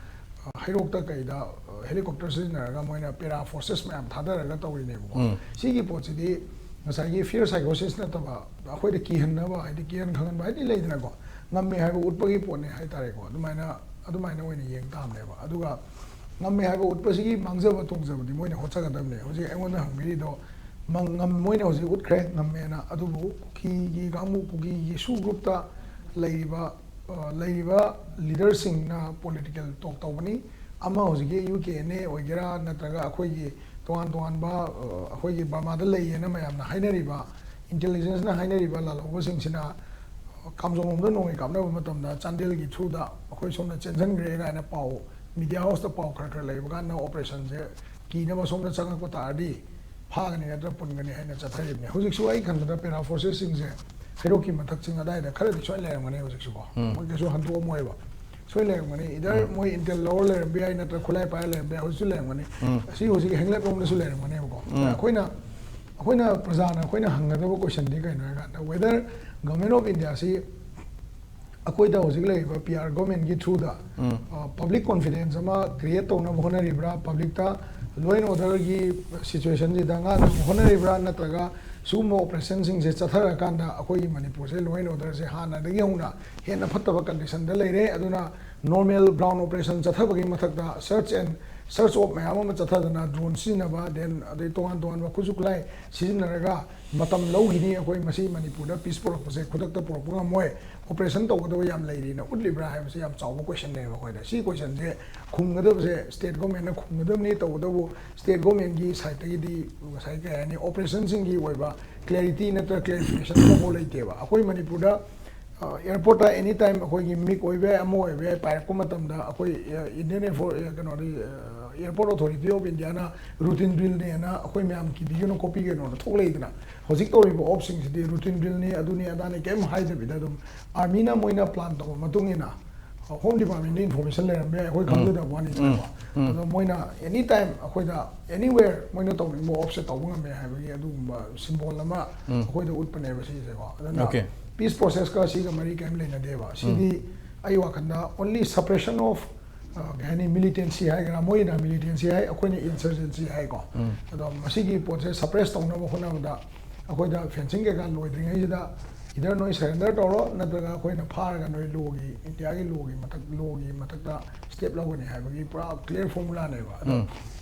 ꯑ, ꯍꯩꯔꯣꯛꯇ ꯀꯩꯗ, ꯑ, ꯍꯦꯂꯤꯀꯣꯞꯇꯔ ꯁꯤꯖꯤꯟꯅꯔꯒ ꯃꯣꯏꯅ ꯄꯦꯔꯥ ꯐꯣꯔꯁꯦꯁ ꯃꯌꯥꯝ ꯊꯥꯗꯔꯒ ꯇꯧꯔꯤꯅꯦꯕꯀꯣ꯫ ꯎꯝ꯫ ꯁꯤꯒꯤ ꯄꯣꯠꯁꯤꯗꯤ ꯉꯁꯥꯏꯒꯤ ꯐꯤꯌꯔ ꯁꯥꯏꯀꯣꯁꯤꯁ ꯅꯠꯇꯕ, ꯑꯩꯈꯣꯏꯗ ꯀꯤꯍꯟꯅꯕ, ꯍꯥꯏꯗꯤ ꯀꯤꯍꯟ ꯈꯪꯍꯟꯕ ꯍꯥꯏꯗꯤ ꯂꯩꯗꯅꯀꯣ, ꯉꯝꯃꯦ ꯍꯥꯏꯕ ꯎꯠꯄꯒꯤ ꯄꯣꯠꯅꯦ ꯍꯥꯏꯇꯥꯔꯦꯀꯣ꯫ ꯑꯗꯨꯃꯥꯏꯅ, ꯑꯗꯨꯃꯥꯏꯅ ꯑꯣꯏꯅ ꯌꯦꯡ ꯇꯥꯕꯅꯦꯕ꯫ ꯑꯗꯨꯒ ꯉꯝꯃꯦ ꯍꯥꯏꯕ ꯎꯠꯄꯁꯤꯒꯤ ꯃꯥꯡꯖꯕ ꯇꯣꯡꯖꯕꯗꯤ ꯃꯣꯏꯅ ꯍꯣꯠꯆꯒꯗꯕꯅꯦ꯫ ꯍꯧꯖꯤꯛ ꯑꯩꯉꯣꯟꯗ ꯍꯪꯕꯤꯔꯤꯗꯣ, ꯃꯪ-, ꯉꯝ-, ꯃꯣꯏꯅ ꯍꯧꯖꯤꯛ ꯎꯠꯈ꯭ꯔꯦ ꯉꯝꯃꯦꯅ꯫ ꯑꯗꯨꯕꯨ ꯀꯨꯀꯤꯒꯤ ꯀꯥꯡꯕꯨ, ꯀꯨꯀꯤꯒꯤ ꯁꯨ ꯒ꯭ꯔꯨꯞꯇ ꯂꯩꯔꯤꯕ, ꯑ, ꯂꯩꯔꯤꯕ ꯂꯤꯗꯔꯁꯤꯡꯅ ꯄꯣꯂꯤꯇꯤꯀꯦꯜ ꯇꯣꯛ ꯇꯧꯕꯅꯤ꯫ ꯑꯃ ꯍꯧꯖꯤꯛꯀꯤ ꯌꯨ ꯀꯦ ꯑꯦꯟ ꯑꯦ ꯑꯣꯏꯒꯦꯔꯥ, ꯅꯠꯇ꯭ꯔꯒ ꯑꯩꯈꯣꯏꯒꯤ ꯇꯣꯉꯥꯟ ꯇꯣꯉꯥꯟꯕ, ꯑ, ꯑꯩꯈꯣꯏꯒꯤ ꯕꯔꯃꯥꯗ ꯂꯩꯌꯦꯅ ꯃꯌꯥꯝꯅ ꯍꯥꯏꯅꯔꯤꯕ, ꯏꯟꯇꯦꯂꯤꯖꯦꯟꯁꯅ ꯍꯥꯏꯅꯔꯤꯕ ꯂꯥꯜꯍꯧꯕꯁꯤꯡꯁꯤꯅ, ꯑ, ꯀꯥꯝꯖꯣꯡꯂꯣꯝꯗ ꯅꯣꯡꯃꯩ ꯀꯥꯞꯅꯕ ꯃꯇꯝꯗ ꯆꯥꯟꯗꯦꯜꯒꯤ ꯊ꯭ꯔꯨꯗ ꯑꯩꯈꯣꯏ ꯁꯣꯝꯗ ꯆꯦꯟꯁꯤꯟꯈ꯭ꯔꯦ ꯀꯥꯏꯅ ꯄꯥꯎ ꯃꯤꯗꯤꯌꯥ ꯍꯥꯎꯁꯇ ꯄꯥꯎ ꯈꯔ ꯈꯔ ꯂꯩꯕ ꯀꯥꯟꯗ ꯑꯣꯄꯔꯦꯁꯟꯁꯦ ꯀꯤꯅꯕ ꯁꯣꯝꯗ ꯆꯪꯉꯛꯄ ꯇꯥꯔꯗꯤ ꯐꯥꯒꯅꯤ ꯅꯠꯇ꯭ꯔꯒ ꯄꯨꯟꯒꯅꯤ ꯍꯥꯏꯅ ꯆꯠꯊꯔꯤꯕꯅꯤ꯫ ꯍꯧꯖꯤꯛꯁꯨ ꯑꯩ ꯈꯟꯕꯗ ꯄꯦꯔꯥ ꯐꯣꯔꯁꯦꯁꯁꯤꯡꯁꯦ ꯍꯩꯔꯣꯛꯀꯤ ꯃꯊꯛꯁꯤꯡ ꯑꯗꯥꯏꯗ ꯈꯔꯗꯤ ꯁꯣꯏ ꯂꯩꯔꯝꯒꯅꯤ ꯍꯧꯖꯤꯛꯁꯨꯀꯣ꯫ ꯎꯝ꯫ ꯃꯣꯏ ꯀꯩꯁꯨ ꯍꯟꯗꯣꯛꯑꯝꯃꯣꯏꯕ꯫ ꯁꯣꯏ ꯂꯩꯔꯝꯒꯅꯤ꯫ Either ꯎꯝ꯫ ꯃꯣꯏ intel ꯂꯧꯔ ꯂꯩꯔꯝꯕ ꯌꯥꯏ, ꯅꯠꯇ꯭ꯔꯒ ꯈꯨꯠꯂꯥꯏ ꯄꯥꯏꯔ ꯂꯩꯔꯝꯕ ꯌꯥꯏ, ꯍꯧꯖꯤꯛꯁꯨ ꯂꯩꯔꯝꯒꯅꯤ꯫ ꯎꯝ꯫ ꯑꯁꯤ ꯍꯧꯖꯤꯛ ꯍꯦꯡꯂꯦꯞ ꯂꯣꯝꯗꯁꯨ ꯂꯩꯔꯝꯒꯅꯦꯕꯀꯣ꯫ ꯎꯝ꯫ ꯑꯩꯈꯣꯏꯅ, ꯑꯩꯈꯣꯏꯅ ꯄ꯭ꯔꯖꯥꯅ ꯑꯩꯈꯣꯏꯅ ꯍꯪꯒꯗꯕ questionꯗꯤ ꯀꯩꯅꯣ ꯍꯥꯏꯀꯥꯟꯗ, whether Government of Indiaꯁꯤ ꯑꯩꯈꯣꯏꯗ ꯍꯧꯖꯤꯛ ꯂꯩꯔꯤꯕ P R governmentꯀꯤ throughꯗ, ꯎꯝ꯫ ꯑ, public confidence ꯑꯃ create ꯇꯧꯅꯕ ꯍꯣꯠꯅꯔꯤꯕ꯭ꯔꯥ, publicꯇ law and orderꯒꯤ situationꯁꯤꯗ ꯉꯥꯛꯅꯕ ꯍꯣꯠꯅꯔꯤꯕ꯭ꯔꯥ, ꯅꯠꯇ꯭ꯔꯒ ꯁꯤꯒꯨꯝꯕ operationꯁꯤꯡꯁꯦ ꯆꯠꯊꯔꯀꯥꯟꯗ ꯑꯩꯈꯣꯏꯒꯤ ꯃꯅꯤꯄꯨꯔꯁꯦ law and orderꯁꯦ ꯍꯥꯟꯅꯗꯒꯤ ꯍꯧꯅ ꯍꯦꯟꯅ ꯐꯠꯇꯕ conditionꯗ ꯂꯩꯔꯦ꯫ ꯑꯗꯨꯅ normal ground operation ꯆꯠꯊꯕꯒꯤ ꯃꯊꯛꯇ search and search op ꯃꯌꯥꯝ ꯑꯃ ꯆꯠꯊꯗꯅ drone ꯁꯤꯖꯤꯟꯅꯕ, then ꯑꯗꯩ ꯇꯣꯉꯥꯟ ꯇꯣꯉꯥꯟꯕ ꯈꯨꯠꯁꯨ ꯈꯨꯠꯂꯥꯏ ꯁꯤꯖꯤꯟꯅꯔꯒ ꯃꯇꯝ ꯂꯧꯈꯤꯅꯤ꯫ ꯑꯩꯈꯣꯏ ꯃꯁꯤ ꯃꯅꯤꯄꯨꯔꯗ peace ꯄꯨꯔꯛꯄꯁꯦ ꯈꯨꯗꯛꯇ ꯄꯨꯔꯛꯄ ꯉꯝꯃꯣꯏ꯫ Operation ꯇꯧꯒꯗꯕ ꯌꯥꯝ ꯂꯩꯔꯤꯅ ꯎꯠꯂꯤꯕ꯭ꯔꯥ ꯍꯥꯏꯕꯁꯦ ꯌꯥꯝ ꯆꯥꯎꯕ questionꯅꯦꯕ ꯑꯩꯈꯣꯏꯗ꯫ ꯁꯤ questionꯁꯦ ꯈꯨꯝꯒꯗꯕꯁꯦ state governmentꯅ ꯈꯨꯝꯒꯗꯕꯅꯤ꯫ ꯇꯧꯕꯇꯕꯨ state governmentꯀꯤ sideꯇꯒꯤꯗꯤ ꯉꯁꯥꯏ ꯀꯩ ꯍꯥꯏꯅꯤ, operationꯁꯤꯡꯒꯤ ꯑꯣꯏꯕ clarity ꯅꯠꯇ꯭ꯔꯒ clarification ꯑꯃꯐꯥꯎ ꯂꯩꯇꯦꯕ꯫ ꯑꯩꯈꯣꯏ ꯃꯅꯤꯄꯨꯔꯗ, ꯑ, airportꯇ any time ꯑꯩꯈꯣꯏꯒꯤ MiG ꯑꯣꯏꯕ ꯌꯥꯏ, ꯑꯃ ꯑꯣꯏꯕ ꯌꯥꯏ, ꯄꯥꯏꯔꯛꯄ ꯃꯇꯝꯗ ꯑꯩꯈꯣꯏ, ꯑ, Indian Air Force, ꯑ, ꯀꯩꯅꯣꯗꯤ, ꯑ, Airport Authority of Indiaꯅ routine drillꯅꯦꯅ ꯑꯩꯈꯣꯏ ꯃꯌꯥꯝ ꯀꯤꯕꯤꯒꯅꯨ ꯈꯣꯠꯄꯤꯒꯅꯣꯅ ꯊꯣꯛꯂꯛꯏꯗꯅ꯫ ꯍꯧꯖꯤꯛ ꯇꯧꯔꯤꯕ opꯁꯤꯡꯁꯤꯗꯤ routine drillꯅꯤ, ꯑꯗꯨꯅꯤ ꯑꯗꯥꯅꯤ ꯀꯩꯝ ꯍꯥꯏꯗꯕꯤꯗ ꯑꯗꯨꯝ armyꯅ ꯃꯣꯏꯅ plan ꯇꯧꯕ ꯃꯇꯨꯡ ꯏꯟꯅ, ꯑ, Home Departmentꯗ information ꯂꯩꯔꯝꯕ ꯌꯥꯏ, ꯑꯩꯈꯣꯏ ꯎꯝ꯫ ꯈꯪꯖꯗꯕ ꯋꯥꯅꯤꯗꯅꯀꯣ꯫ ꯎꯝ꯫ ꯎꯝ꯫ ꯑꯗꯣ ꯃꯣꯏꯅ any time ꯑꯩꯈꯣꯏꯗ anywhere ꯃꯣꯏꯅ ꯇꯧꯅꯤꯡꯕ opꯁꯦ ꯇꯧꯕ ꯉꯝꯃꯦ ꯍꯥꯏꯕꯒꯤ ꯑꯗꯨꯒꯨꯝꯕ symbol ꯑꯃ ꯎꯝ꯫ ꯑꯩꯈꯣꯏꯗ ꯎꯠꯄꯅꯦꯕ ꯁꯤꯁꯦꯀꯣ꯫ ꯑꯗꯨꯅ okay꯫ Peace processꯀ ꯁꯤꯒ ꯃꯔꯤ ꯀꯔꯤꯝ ꯂꯩꯅꯗꯦꯕ꯫ ꯁꯤꯗꯤ ꯎꯝ꯫ ꯑꯩ ꯋꯥꯈꯜꯗ only suppression of, ꯑ, ꯀꯩ ꯍꯥꯏꯅꯤ, militancy ꯍꯥꯏꯒꯦꯔꯥ, ꯃꯣꯏꯅ militancy ꯍꯥꯏ, ꯑꯩꯈꯣꯏꯅ insurgency ꯍꯥꯏꯀꯣ꯫ ꯎꯝ꯫ ꯑꯗꯣ ꯃꯁꯤꯒꯤ ꯄꯣꯠꯁꯦ suppress ꯇꯧꯅꯕ ꯍꯣꯠꯅꯕꯗ ꯑꯩꯈꯣꯏꯗ fencing ꯀꯩꯀꯥ ꯂꯣꯏꯗ꯭ꯔꯤꯉꯩꯁꯤꯗ either ꯅꯣꯏ surrender ꯇꯧꯔꯣ, ꯅꯠꯇ꯭ꯔꯒ ꯑꯩꯈꯣꯏꯅ ꯐꯥꯔꯒ ꯅꯣꯏ lawꯒꯤ, Indiaꯒꯤ lawꯒꯤ ꯃꯊꯛ, lawꯒꯤ ꯃꯊꯛꯇ step ꯂꯧꯒꯅꯤ ꯍꯥꯏꯕꯒꯤ ꯄꯨꯔꯥ clear formulaꯅꯦꯕ꯫ ꯑꯗꯣ, ꯎꯝ꯫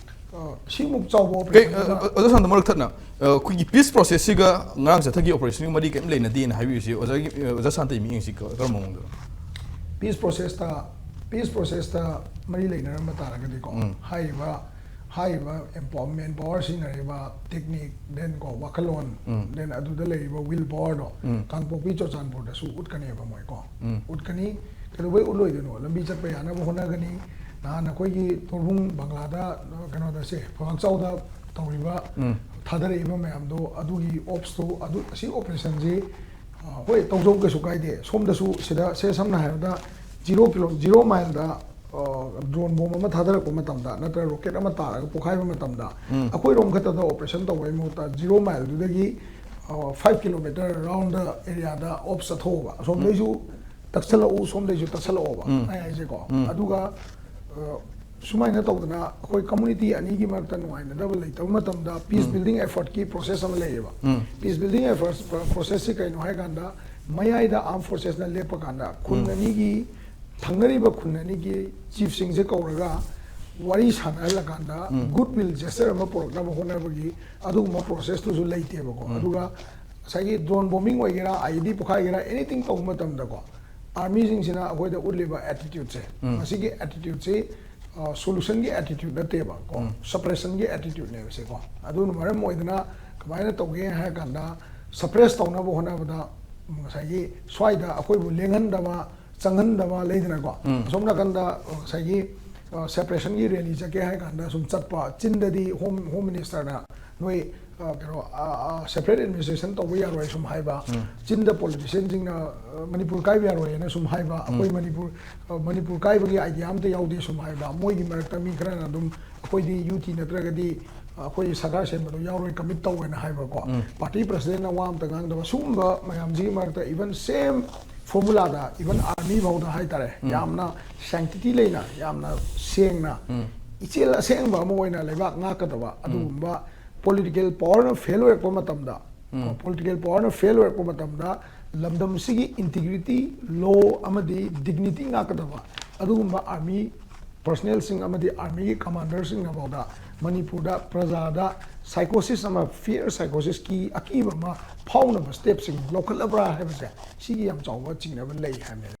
ꯑ, ꯁꯤꯃꯨꯛ ꯆꯥꯎꯕ ꯀꯩ, operation ꯑ, ꯑꯃ ꯑ, ꯑꯣꯖꯥ ꯁꯥꯟꯇ, ꯃꯔꯛ ꯊꯠꯅ, ꯑ, ꯑꯩꯈꯣꯏꯒꯤ peace processꯁꯤꯒ ꯉꯔꯥꯡ ꯆꯠꯊꯈꯤꯕ operationꯒ ꯃꯔꯤ ꯀꯔꯤꯝ ꯂꯩꯅꯗꯦꯅ ꯍꯥꯏꯕꯤꯔꯤꯁꯤ ꯑꯣꯖꯥꯒꯤ, ꯑ, ꯑꯣꯖꯥ ꯁꯥꯟꯇꯒꯤ ꯃꯤꯠꯌꯦꯡꯁꯤ ꯀ-, ꯀꯔꯝꯕ ꯃꯑꯣꯡꯗꯅꯣ? Peace processꯇ, peace processꯇ ꯃꯔꯤ ꯂꯩꯅꯔꯝꯕ ꯇꯥꯔꯒꯗꯤꯀꯣ, ꯎꯝ꯫ ꯍꯥꯏꯔꯤꯕ, ꯍꯥꯏꯔꯤꯕ empower-, manpower ꯁꯤꯖꯤꯟꯅꯔꯤꯕ technique, then ꯀꯣ, ꯋꯥꯈꯜꯂꯣꯟ, ꯎꯝ꯫ Then ꯑꯗꯨꯗ ꯂꯩꯔꯤꯕ will powerꯗꯣ ꯎꯝ꯫ ꯀꯥꯡꯄꯣꯛꯄꯤ ꯆꯨꯔꯆꯥꯟꯄꯨꯔꯗꯁꯨ ꯎꯠꯀꯅꯦꯕ ꯃꯣꯏꯀꯣ꯫ ꯎꯝ꯫ ꯎꯠꯀꯅꯤ꯫ ꯀꯩꯗꯧꯕꯩ ꯎꯠꯂꯣꯏꯗꯣꯏꯅꯣ? ꯂꯝꯕꯤ ꯆꯠꯄ ꯌꯥꯅꯕ ꯍꯣꯠꯅꯒꯅꯤ꯫ ꯅꯍꯥꯟ ꯑꯩꯈꯣꯏꯒꯤ ꯇꯣꯔꯕꯨꯡ ꯕꯪꯒ꯭ꯂꯥꯗ, ꯀꯩꯅꯣꯗ, ꯁꯦ, ꯐꯣꯏꯕꯥꯛꯆꯥꯎꯗ ꯇꯧꯔꯤꯕ, ꯎꯝ꯫ ꯊꯥꯗꯔꯛꯏꯕ ꯃꯌꯥꯝꯗꯣ, ꯑꯗꯨꯒꯤ opsꯇꯣ, ꯑꯗꯨ, ꯑꯁꯤ operationꯁꯤ ꯑ, ꯍꯣꯏ, ꯇꯧꯖꯧ, ꯀꯩꯁꯨ ꯀꯥꯏꯗꯦ꯫ ꯁꯣꯝꯗꯁꯨ ꯁꯤꯗ, ꯁꯦ, ꯁꯝꯅ ꯍꯥꯏꯔꯕꯗ, ꯖꯤꯔꯣ ꯀꯤꯂꯣ, ꯖꯤꯔꯣ ꯃꯥꯏꯜꯗ, ꯑ, ꯗ꯭ꯔꯣꯟ ꯕꯣꯝ ꯑꯃ ꯊꯥꯗꯔꯛꯄ ꯃꯇꯝꯗ, ꯅꯠꯇ꯭ꯔꯒ ꯔꯣꯀꯦꯠ ꯑꯃ ꯇꯥꯔꯒ ꯄꯣꯈꯥꯏꯕ ꯃꯇꯝꯗ, ꯑꯩꯈꯣꯏꯔꯣꯝ ꯈꯛꯇꯗ ꯑꯣꯄꯔꯦꯁꯟ ꯇꯧꯕꯒꯤ ꯃꯍꯨꯠꯇ, ꯖꯤꯔꯣ ꯃꯥꯏꯜꯗꯨꯗꯒꯤ, ꯑ, ꯐꯥꯏꯚ ꯀꯤꯂꯣꯃꯤꯇꯔ ꯔꯥꯎꯟꯗ ꯑꯦꯔꯤꯌꯥꯗ ꯑꯣꯞ ꯆꯠꯊꯣꯛꯑꯣꯕ꯫ ꯑꯁꯣꯝꯗꯩꯁꯨ ꯇꯛꯁꯜꯂꯛꯎ, ꯁꯣꯝꯗꯩꯁꯨ ꯇꯛꯁꯜꯂꯛꯑꯣꯕ, ꯑꯩ ꯍꯥꯏꯁꯦꯀꯣ꯫ ꯑꯗꯨꯒ, ꯑ, ꯁꯨꯃꯥꯏꯅ ꯇꯧꯗꯅ ꯑꯩꯈꯣꯏ ꯀꯝꯃꯨꯅꯤꯇꯤ ꯑꯅꯤꯒꯤ ꯃꯔꯛꯇ ꯅꯨꯡꯉꯥꯏꯅꯗꯕ ꯂꯩꯇꯕ ꯃꯇꯝꯗ, ꯄꯤꯁ ꯕꯤꯜꯗꯤꯡ ꯑꯦꯐꯔꯠꯀꯤ ꯄ꯭ꯔꯣꯁꯦꯁ ꯑꯃ ꯂꯩꯌꯦꯕ꯫ ꯄꯤꯁ ꯕꯤꯜꯗꯤꯡ ꯑꯦꯐꯔꯠ ꯄ꯭ꯔꯣꯁꯦꯁꯁꯤ ꯀꯩꯅꯣ ꯍꯥꯏꯀꯥꯟꯗ, ꯃꯌꯥꯏꯗ ꯑꯥꯔꯝ ꯐꯣꯔꯁꯦꯁꯅ ꯂꯦꯞꯄ ꯀꯥꯟꯗ, ꯈꯨꯟ ꯑꯅꯤꯒꯤ, ꯊꯪꯅꯔꯤꯕ ꯈꯨꯟ ꯑꯅꯤꯒꯤ ꯆꯤꯐꯁꯤꯡꯁꯦ ꯀꯧꯔꯒ ꯋꯥꯔꯤ ꯁꯥꯟꯅꯍꯜꯂꯀꯥꯟꯗ, ꯒꯨꯗ ꯋꯤꯜ ꯖꯦꯁꯆꯔ ꯑꯃ ꯄꯨꯔꯛꯅꯕ ꯍꯣꯠꯅꯕꯒꯤ ꯑꯗꯨꯒꯨꯝꯕ ꯄ꯭ꯔꯣꯁꯦꯁꯇꯨꯁꯨ ꯂꯩꯇꯦꯕꯀꯣ꯫ ꯑꯗꯨꯒ ꯉꯁꯥꯏꯒꯤ ꯗ꯭ꯔꯣꯟ ꯕꯣꯝꯕꯤꯡ ꯑꯣꯏꯒꯦꯔꯥ, ꯑꯥꯏ ꯏ ꯗꯤ ꯄꯣꯈꯥꯏꯒꯦꯔꯥ, ꯑꯦꯅꯤꯊꯤꯡ ꯇꯧꯕ ꯃꯇꯝꯗꯀꯣ, ꯑꯥꯔꯃꯤꯁꯤꯡꯁꯤꯅ ꯑꯩꯈꯣꯏꯗ ꯎꯠꯂꯤꯕ ꯑꯦꯇꯤꯇ꯭ꯌꯨꯠꯁꯦ, ꯃꯁꯤꯒꯤ ꯑꯦꯇꯤꯇ꯭ꯌꯨꯠꯁꯤ, ꯑ, ꯁꯣꯂꯨꯁꯟꯒꯤ ꯑꯦꯇꯤꯇ꯭ꯌꯨꯠ ꯅꯠꯇꯦꯕ ꯀꯣ, ꯁꯄ꯭ꯔꯦꯁꯟꯒꯤ ꯑꯦꯇꯤꯇ꯭ꯌꯨꯠꯅꯦꯕ ꯁꯤꯀꯣ꯫ ꯑꯗꯨꯅ ꯃꯔꯝ ꯑꯣꯏꯗꯅ ꯀꯃꯥꯏꯅ ꯇꯧꯒꯦ ꯍꯥꯏꯔ ꯀꯥꯟꯗ, ꯁꯄ꯭ꯔꯦꯁ ꯇꯧꯅꯕ ꯍꯣꯠꯅꯕꯗ ꯉꯁꯥꯏꯒꯤ ꯁ꯭ꯋꯥꯏꯗ ꯑꯩꯈꯣꯏꯕꯨ ꯂꯦꯡꯍꯟꯗꯕ, ꯆꯪꯍꯟꯗꯕ ꯂꯩꯗꯅꯀꯣ꯫ ꯑꯁꯣꯝ ꯅꯥꯀꯟꯗ ꯉꯁꯥꯏꯒꯤ, ꯑ, ꯁꯦꯄꯔꯦꯁꯟꯒꯤ ꯔꯦꯂꯤ ꯆꯠꯀꯦ ꯍꯥꯏ ꯀꯥꯟꯗ ꯁꯨꯝ ꯆꯠꯄ, ꯆꯤꯟꯗꯗꯤ ꯍꯣꯝ, ꯍꯣꯝ ꯃꯤꯅꯤꯁꯇꯔꯅ ꯅꯣꯏ, ꯑ, ꯀꯩꯅꯣ, ꯑ, ꯑ, ꯁꯦꯄꯔꯦꯠ ꯑꯦꯗꯃꯤꯅꯤꯁꯇ꯭ꯔꯦꯁꯟ ꯇꯧꯕ ꯌꯥꯔꯣꯏ ꯁꯨꯝ ꯍꯥꯏꯕ, ꯆꯤꯟꯗ ꯄꯣꯂꯤꯇꯤꯁꯤꯌꯟꯁꯤꯡꯅ, ꯑ, ꯃꯅꯤꯄꯨꯔ ꯀꯥꯏꯕ ꯌꯥꯔꯣꯏꯅ ꯁꯨꯝ ꯍꯥꯏꯕ, ꯑꯩꯈꯣꯏ ꯃꯅꯤꯄꯨꯔ, ꯑ, ꯃꯅꯤꯄꯨꯔ ꯀꯥꯏꯕꯒꯤ ꯑꯥꯏꯗꯤꯌꯥ ꯑꯝꯇ ꯌꯥꯎꯗꯦ ꯁꯨꯝ ꯍꯥꯏꯕ, ꯃꯣꯏꯒꯤ ꯃꯔꯛꯇ ꯃꯤ ꯈꯔꯅ ꯑꯗꯨꯝ ꯑꯩꯈꯣꯏꯗꯤ ꯌꯨ ꯇꯤ ꯅꯠꯇ꯭ꯔꯒꯗꯤ ꯑꯩꯈꯣꯏ ꯁꯔꯀꯥꯔ ꯁꯦꯝꯕꯗꯣ ꯌꯥꯎꯔꯣꯏ, ꯀꯃꯤꯠ ꯇꯧꯋꯦꯅ ꯍꯥꯏꯕꯀꯣ꯫ ꯄꯥꯔꯇꯤ ꯄ꯭ꯔꯁꯤꯗꯦꯟꯅ ꯋꯥ ꯑꯝꯇ ꯉꯥꯡꯗꯕ, ꯁꯤꯒꯨꯝꯕ ꯃꯌꯥꯝꯁꯤꯒꯤ ꯃꯔꯛꯇ, ꯏꯚꯟ ꯁꯦꯝ ꯐꯣꯔꯃꯨꯂꯥꯗ, ꯏꯚꯟ ꯑꯥꯔꯃꯤ ꯐꯥꯎꯗ ꯍꯥꯏꯇꯥꯔꯦ, ꯌꯥꯝꯅ ꯁꯦꯡꯇꯤꯇꯤ ꯂꯩꯅ, ꯌꯥꯝꯅ ꯁꯦꯡꯅ, ꯏꯆꯦꯜ ꯑꯁꯦꯡꯕ ꯑꯃ ꯑꯣꯏꯅ ꯂꯩꯕꯥꯛ ꯉꯥꯛꯀꯗꯕ ꯑꯗꯨꯒꯨꯝꯕ ꯄꯣꯂꯤꯇꯤꯀꯦꯜ ꯄꯋꯥꯔꯅ ꯐꯦꯜ ꯑꯣꯏꯔꯛꯄ ꯃꯇꯝꯗ, ꯄꯣꯂꯤꯇꯤꯀꯦꯜ ꯄꯋꯥꯔꯅ ꯐꯦꯜ ꯑꯣꯏꯔꯛꯄ ꯃꯇꯝꯗ, ꯂꯝꯗꯝꯁꯤꯒꯤ ꯏꯟꯇꯤꯒ꯭ꯔꯤꯇꯤ, ꯂꯣ ꯑꯃꯗꯤ ꯗꯤꯒꯅꯤꯇꯤ ꯉꯥꯛꯀꯗꯕ ꯑꯗꯨꯒꯨꯝꯕ ꯑꯥꯔꯃꯤ ꯄꯔꯁꯅꯦꯜꯁꯤꯡ ꯑꯃꯗꯤ ꯑꯥꯔꯃꯤꯒꯤ ꯀꯃꯥꯟꯗꯔꯁꯤꯡꯅ ꯐꯥꯎꯗ ꯃꯅꯤꯄꯨꯔꯗ ꯄ꯭ꯔꯖꯥꯗ ꯁꯥꯏꯀꯣꯁꯤꯁ ꯑꯃ, ꯐꯤꯌꯔ ꯁꯥꯏꯀꯣꯁꯤꯁꯀꯤ ꯑꯀꯤꯕ ꯑꯃ ꯐꯥꯎꯅꯕ ꯁ꯭ꯇꯦꯞꯁꯤꯡ ꯂꯧꯈꯠꯂꯕ꯭ꯔꯥ ꯍꯥꯏꯕꯁꯦ, ꯁꯤꯒꯤ ꯌꯥꯝ ꯆꯥꯎꯕ ꯆꯤꯡꯅꯕ ꯂꯩ ꯍꯥꯏꯕꯅꯤ꯫